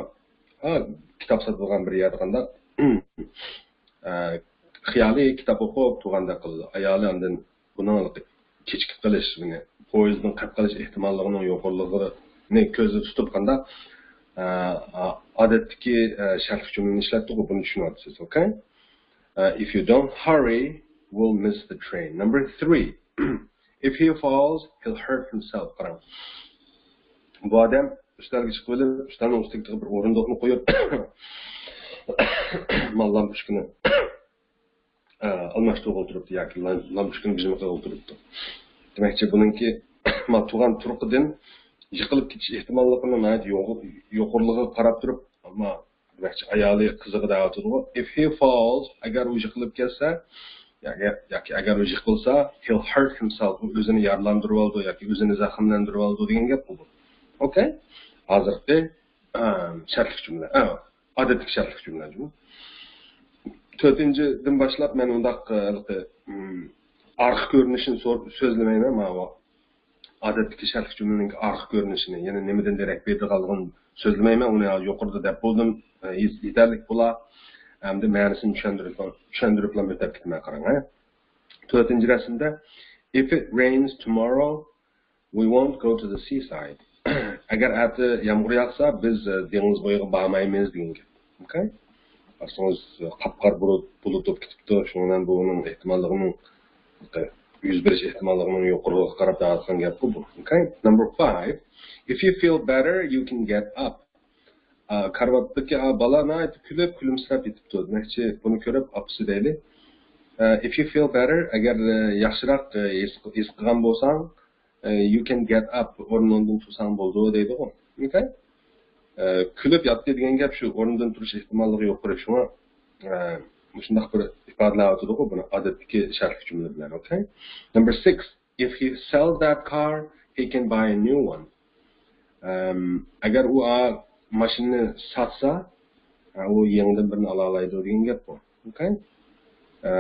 ھا، كىتاب ساتىدىغان بىر يەردە قانداق، ئە، خىيالىي كىتاب ئوقۇپ تۇرغاندەك قىلىدۇ. ئايالى ئاندىن بۇنىڭ كېچىكىپ قېلىش، يەنى پويىزدىن قېلىپ قېلىش ئېھتىماللىقىنىڭ يۇقىرىلىقىنى كۆزدە تۇتۇپ قانداق، ئە، ئادەتتىكى، ئە، شەرتلىك جۈملىنى ئىشلەتتۇق، بۇنى چۈشىنىۋاتىسىز، ئوكەي؟ ئە، if you don't hurry, we'll miss the train. Number three, if he falls, he'll hurt himself. قاراڭ. بۇ ئادەم ئۈستەلگە چىقىپ ئېلىپ، ئۈستەلنىڭ ئۈستىگە تېخى بىر ئورۇندۇقنى قويۇپ، مانا لامپۇچكىنى، ئە، ئالماشتۇرغىلى تۇرۇپتۇ ياكى لام-، لامپۇچكىنى بىزمە قىلغىلى تۇرۇپتۇ. دېمەكچى، بۇنىڭكى، مانا تۇرغان تۇرقىدىن يىقىلىپ كېتىش ئېھتىماللىقىنىڭ ناھايىتى يۇقىرىلىقىغا قاراپ تۇرۇپ، ئەمما دېمەكچى، ئايالى قىزىغا دەۋاتىدىغۇ. If he falls، ئەگەر ئۇ يىقىلىپ كەتسە، ياكى، ياكى ئەگەر ئۇ يىقىلسا، he'll hurt himself، ئۇ ئۆزىنى يارىلاندۇرۇۋالىدۇ ياكى ئۆزىنى زەخىملەندۈرۈۋالىدۇ دېگەن گەپ بۇ. ئوكەي؟ ھازىرقى، ئەم، شەرتلىك جۈملە. ئە، ئادەتتىكى شەرتلىك جۈملە جۇمۇ. تۆتىنچىدىن باشلاپ مەن ئۇنداق، ئە، ھېلىقى، ئىم، ئارقا كۆرۈنۈشىنى سور-، سۆزلىمەيمەن. ماۋۇ ئادەتتىكى شەرتلىك جۈملىنىڭ ئارقا كۆرۈنۈشىنى، يەنى نېمىدىن دېرەك بېرىدىغانلىقىنى سۆزلىمەيمەن، ئۇنى يۇقىرىدا دەپ بولدۇم، يېتەرلىك بولا. ئەمدى مەنىسىنى چۈشەندۈرۈپ، چۈشەندۈرۈپلا ئۆتۈپ كېتىمەن، قاراڭ، ھە. تۆتىنچى رەسىمدە، if it rains tomorrow, we won't go to the seaside. ئەگەر ئەتە يامغۇر ياغسا، بىز، ئە، دېڭىز بويىغا بارمايمىز دېگەن گەپ. ئوكەي؟ قارىسىڭىز، قاپقارا بۇلۇت، بۇلۇت بولۇپ كېتىپتۇ. شۇنىڭ بىلەن بۇنىڭ ئېھتىماللىقىنىڭ، يۈز بېرىش ئېھتىماللىقىنىڭ يۇقىرىلىقىغا قاراپ دەۋاتقان گەپ بۇ. ئوكەي؟ Number five, if you feel better, you can get up. ئا، كارىۋاتتىكى، ئا، بالا ناھايىتى كۈلۈپ، كۈلۈمسىرەپ يېتىپتۇ. دېمەكچى، بۇنى كۆرۈپ ئاپىسى دەيلى. ئا، if you feel better، ئەگەر، ئە، ياخشىراق، ئە، ھېس، ھېس قىلغان بولساڭ، ئە، you can get up، ئورنۇڭدىن تۇرساڭ بولىدۇ دەيدىغۇ. ئوكەي؟ ئە، كۈلۈپ ياتتى دېگەن گەپ شۇ، ئورنىدىن تۇرۇش ئېھتىماللىقى يۇقىرى. شۇڭا، ئە، مۇشۇنداق بىر ئىپادىلەۋاتىدىغۇ بۇنى ئادەتتىكى شەرتلىك جۈملە بىلەن. ئوكەي؟ Number six, if he sells that car, he can buy a new one. ئەم، ئەگەر ئۇ، ئا، ماشىنىنى ساتسا، ئا، ئۇ يېڭىدىن بىرنى ئالالايدۇ دېگەن گەپ بۇ. ئوكەي؟ ئە،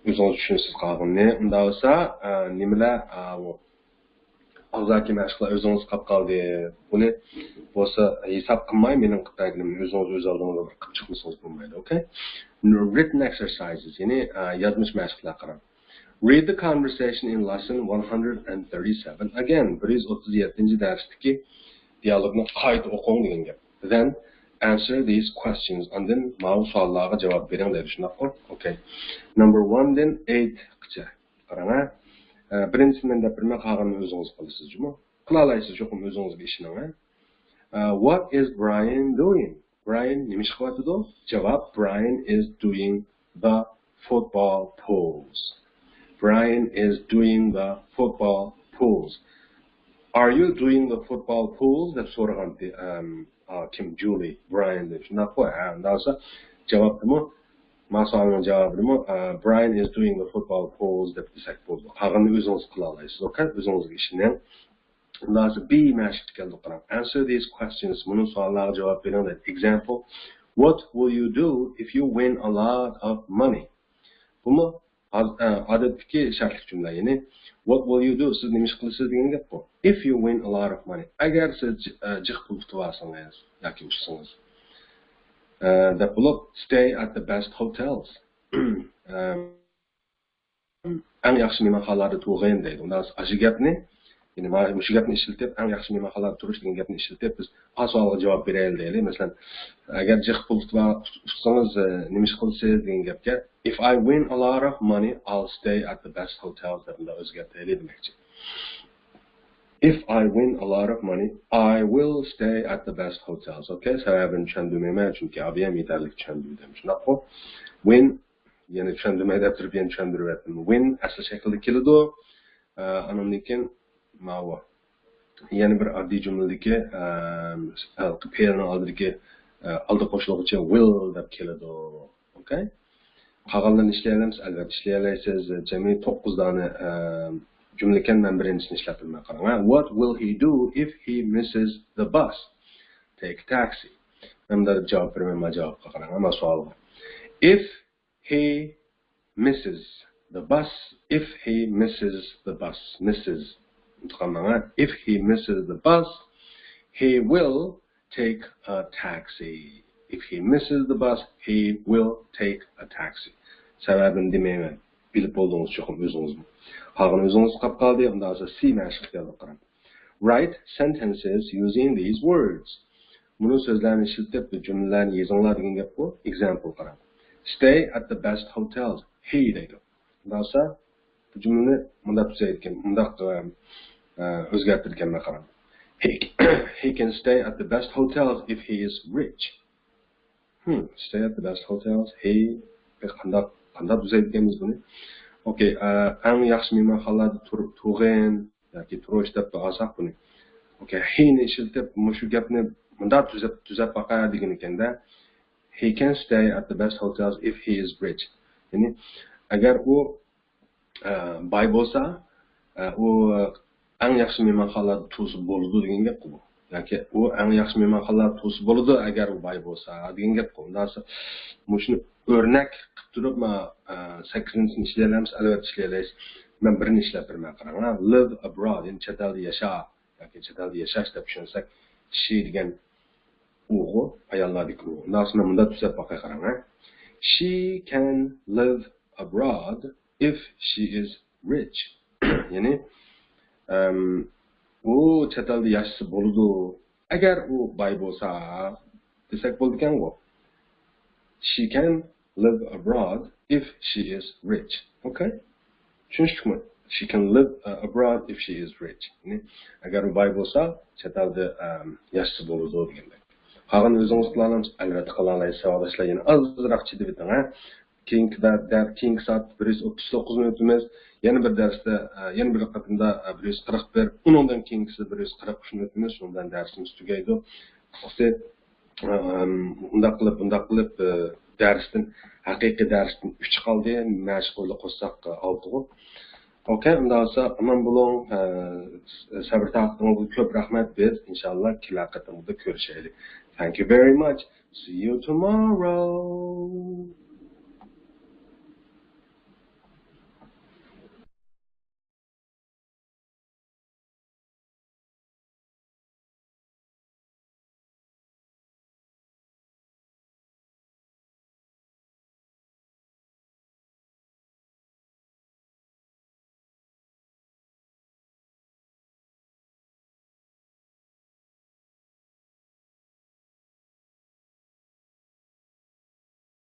ئۆزىڭىز چۈشىنىسىز قالغىنىنى. ئۇنداق بولسا، ئە، نېمىلەر، ئا، ئۇ ئاغزاكى مەشىقلەر ئۆزىڭىز قاپ قالدى. بۇنى بولسا ھېساب قىلماي، مېنىڭ قىلىپ بەرگىنىمنى ئۆزىڭىز ئۆز ئالدىڭىزغا بىر قىلىپ چىقمىسىڭىز بولمايدۇ. ئوكەي؟ Written exercises، يەنى، ئە، يازمىچ مەشىقلەر قاراڭ. Read the conversation in lesson one hundred and thirty-seven again. بىر يۈز ئوتتۇز يەتتىنچى دەرستىكى دىيالوگنى قايتا ئوقۇڭ دېگەن گەپ. Then answer these questions. ئاندىن ماۋۇ سوئاللارغا جاۋاب بېرىڭ دەيدۇ، شۇنداققۇ؟ ئوكەي. Number one دىن eight قىچە. قاراڭ، ھە. ئە، بىرىنچىسىنى مەن دەپ بېرىمەن، قالغىنىنى ئۆزىڭىز قىلىسىز جۇمۇ. قىلالايسىز، چوقۇم ئۆزىڭىزگە ئىشىنىڭ، ھە. ئە، what is Brian doing? برايان نېمە ئىش قىلىۋاتىدۇ؟ جاۋاب، Brian is doing the football pulls. Brian is doing the football pulls. Are you doing the football pulls? دەپ سورىغانتى، ئەم، ئا، كىم؟ جۇلى، براياندىن. شۇنداققۇ؟ ھە، ئۇنداق بولسا جاۋابتىمۇ، ما سوئالنىڭ جاۋابىمۇ، ئا، Brian is doing the football pulls دەپ دېسەك بولىدۇ. قالغىنىنى ئۆزىڭىز قىلالايسىز، ئوكەي؟ ئۆزىڭىزگە ئىشىنىڭ. ئۇنداق بولسا بى مەشىقكە كەلدۇق، قاراڭ. Answer these questions. مۇنۇ سوئاللارغا جاۋاب بېرىڭ دەيدۇ. Example, what will you do if you win a lot of money? بۇمۇ ئا-، ئا-، ئادەتتىكى شەرتلىك جۈملە. يەنى، what will you do؟ سىز نېمە ئىش قىلىسىز دېگەن گەپ بۇ. If you win a lot of money. ئەگەر سىز جى-، ئە، جىق پۇل ئۇتۇپ ئالسىڭىز ياكى ئۇتسىڭىز. ئە، دەپ بولۇپ، stay at the best hotels. ئە، ئەڭ ياخشى مېھمانخانىلاردا تۇرغىن دەيدۇ. ئۇنداق ئاشۇ گەپنى، يەنى مانا مۇشۇ گەپنى ئىشلىتىپ، ئەڭ ياخشى مېھمانخانىلاردا تۇرۇش دېگەن گەپنى ئىشلىتىپ، بىز ئا سوئالغا جاۋاب بېرەيلى دەيلى. مەسىلەن، ئەگەر جىق پۇل تۇتسىڭىز، ئە، نېمە ئىش قىلىسىز دېگەن گەپكە، If I win a lot of money, I'll stay at the best hotels دەپ مۇنداق ئۆزگەرتەيلى دېمەكچى. If I win a lot of money, I will stay at the best hotels. ئوكەي، سەۋەبىنى چۈشەندۈرمەيمەن، چۈنكى ئابىيەم يېتەرلىك چۈشەندۈردۈم. شۇنداققۇ؟ Win يەنە چۈشەندۈرمەي دەپ تۇرۇپ يەنە چۈشەندۈرۈۋەتتىم. Win ئەسلى شەكىلدە كېلىدۇ. ئە، ئاندىن كېيىن ماۋۇ. يەنە بىر ئاددىي جۈملىدىكى، ئە، ھېلىقى پېئىلنىڭ ئالدىدىكى، ئالدى قوشۇلغۇچى will دەپ كېلىدۇ. ئوكەي. قالغانلىرىنى ئىشلىيەلەمسىز؟ ئەلۋەتتە ئىشلىيەلەيسىز. جەمئىي توققۇز دانە، ئە، جۈملىكەن، مەن بىرىنچىسىنى ئىشلەتتىم مەن، قاراڭ. What will he do if he misses the bus? Take taxi. مەن بۇنداق دەپ جاۋاب بېرىمەن، مانا جاۋابقا قاراڭ، مانا سوئالغا. If he misses the bus, if he misses the bus, misses. ئۇنتۇپ قالماڭ، ھە؟ If he misses the bus, he will take a taxi. If he misses the bus, he will take a taxi. سەۋەبىنى دېمەيمەن. بىلىپ بولدىڭىز چوقۇم ئۆزىڭىزمۇ. قالغىنى ئۆزىڭىزگە قاپ قالدى. ئۇنداق بولسا سى مەشىق قىلىپ قاراڭ. Write sentences using these words. مۇنۇ سۆزلەرنى ئىشلىتىپ، بۇ جۈملىلەرنى يېزىڭلار دېگەن گەپقۇ. Example قاراڭ. Stay at the best hotels. He دەيدۇ. ئۇنداق بولسا، بۇ جۈملىنى مۇنداق تۈزەيدىكەن، مۇنداق، ئە، ئە، ئۆزگەرتىدىكەنمەن، قاراڭ. He, he can stay at the best hotels if he is rich. Hmm, stay at the best hotels. He، قانداق، قانداق تۈزەيدىكەنمىز بۇنى؟ ئوكەي، ئە، ئەڭ ياخشى مېھمانخانىلاردا تۇر-، تۇرغىن ياكى تۇرۇش دەپ ئالساق بۇنى. ئوكەي، he نى ئىشلىتىپ، مۇشۇ گەپنى مۇنداق تۈزەپ، تۈزەپ باقاي دېگىنىكەندە، He can stay at the best hotels if he is rich. يەنى، ئەگەر ئۇ، ئە، باي بولسا، ئە، ئۇ ئەڭ ياخشى مېھمانخانىلاردا تۇرسا بولىدۇ دېگەن گەپ بۇ. ياكى ئۇ ئەڭ ياخشى مېھمانخانىلاردا تۇرسا بولىدۇ، ئەگەر ئۇ باي بولسا دېگەن گەپ بۇ. ئۇنداق بولسا، مۇشۇنى ئۆرنەك قىلىپ تۇرۇپ، ما، ئە، سەككىزىنچىسىنى ئىشلىيەلەمسىز؟ ئەلۋەتتە ئىشلىيەلەيسىز. مەن بىرنى ئىشلەپ بېرىمەن، قاراڭ. Live abroad، يەنى چەت ئەلدە ياشا ياكى چەت ئەلدە ياشاش دەپ چۈشەنسەك، she دېگەن ئۇغۇ، ئاياللاردىكى ئۇ. ئۇنداق بولسا مەن مۇنداق تۈزەپ باقاي، قاراڭ، ھە. She can live abroad if she is rich. يەنى، ئەم، ئۇ چەت ئەلدە ياشىسا بولىدۇ، ئەگەر ئۇ باي بولسا، دېسەك بولىدىكەنغۇ. She can live abroad if she is rich. Okay? چۈشىنىشلىكمۇ؟ She can live, uh, abroad if she is rich. يەنى، ئەگەر ئۇ باي بولسا، چەت ئەلدە، ئەم، ياشىسا بولىدۇ دېگەندەك. قالغان ئۆزىڭىز قىلالايمىز؟ ئەلۋەتتە قىلالايسىز، ساۋاقداشلار. يەنە ئازراق چىدىۋېتىڭ، ھە. كېيىنكى دەر-، دەر-، كېيىنكى سائەتتە بىر يۈز ئوتتۇز توققۇزنى ئۆتىمىز. يەنە بىر دەرستە، ئە، يەنە بىر قېتىمدا، ئە، بىر يۈز قىرىق بىر، ئۇنىڭدىن كېيىنكىسىدە بىر يۈز قىرىق ئۈچنى ئۆتىمىز. شۇنىڭ بىلەن دەرسىمىز تۈگەيدۇ. قىسقىسى، ئە، ئۇنداق قىلىپ، بۇنداق قىلىپ، ئە، دەرستىن، ھەقىقىي دەرستىن ئۈچ قالدى. مەشىق بىلەن قوشساق، ئە، ئالتىغۇ. ئوكەي، ئۇنداق بولسا ئامان بولۇڭ. ئە، سەۋر تاقىتىڭىزگە كۆپ رەھمەت. بىز ئىنشاللا كېلەر قېتىمدا كۆرۈشەيلى. Thank you very much. See you tomorrow.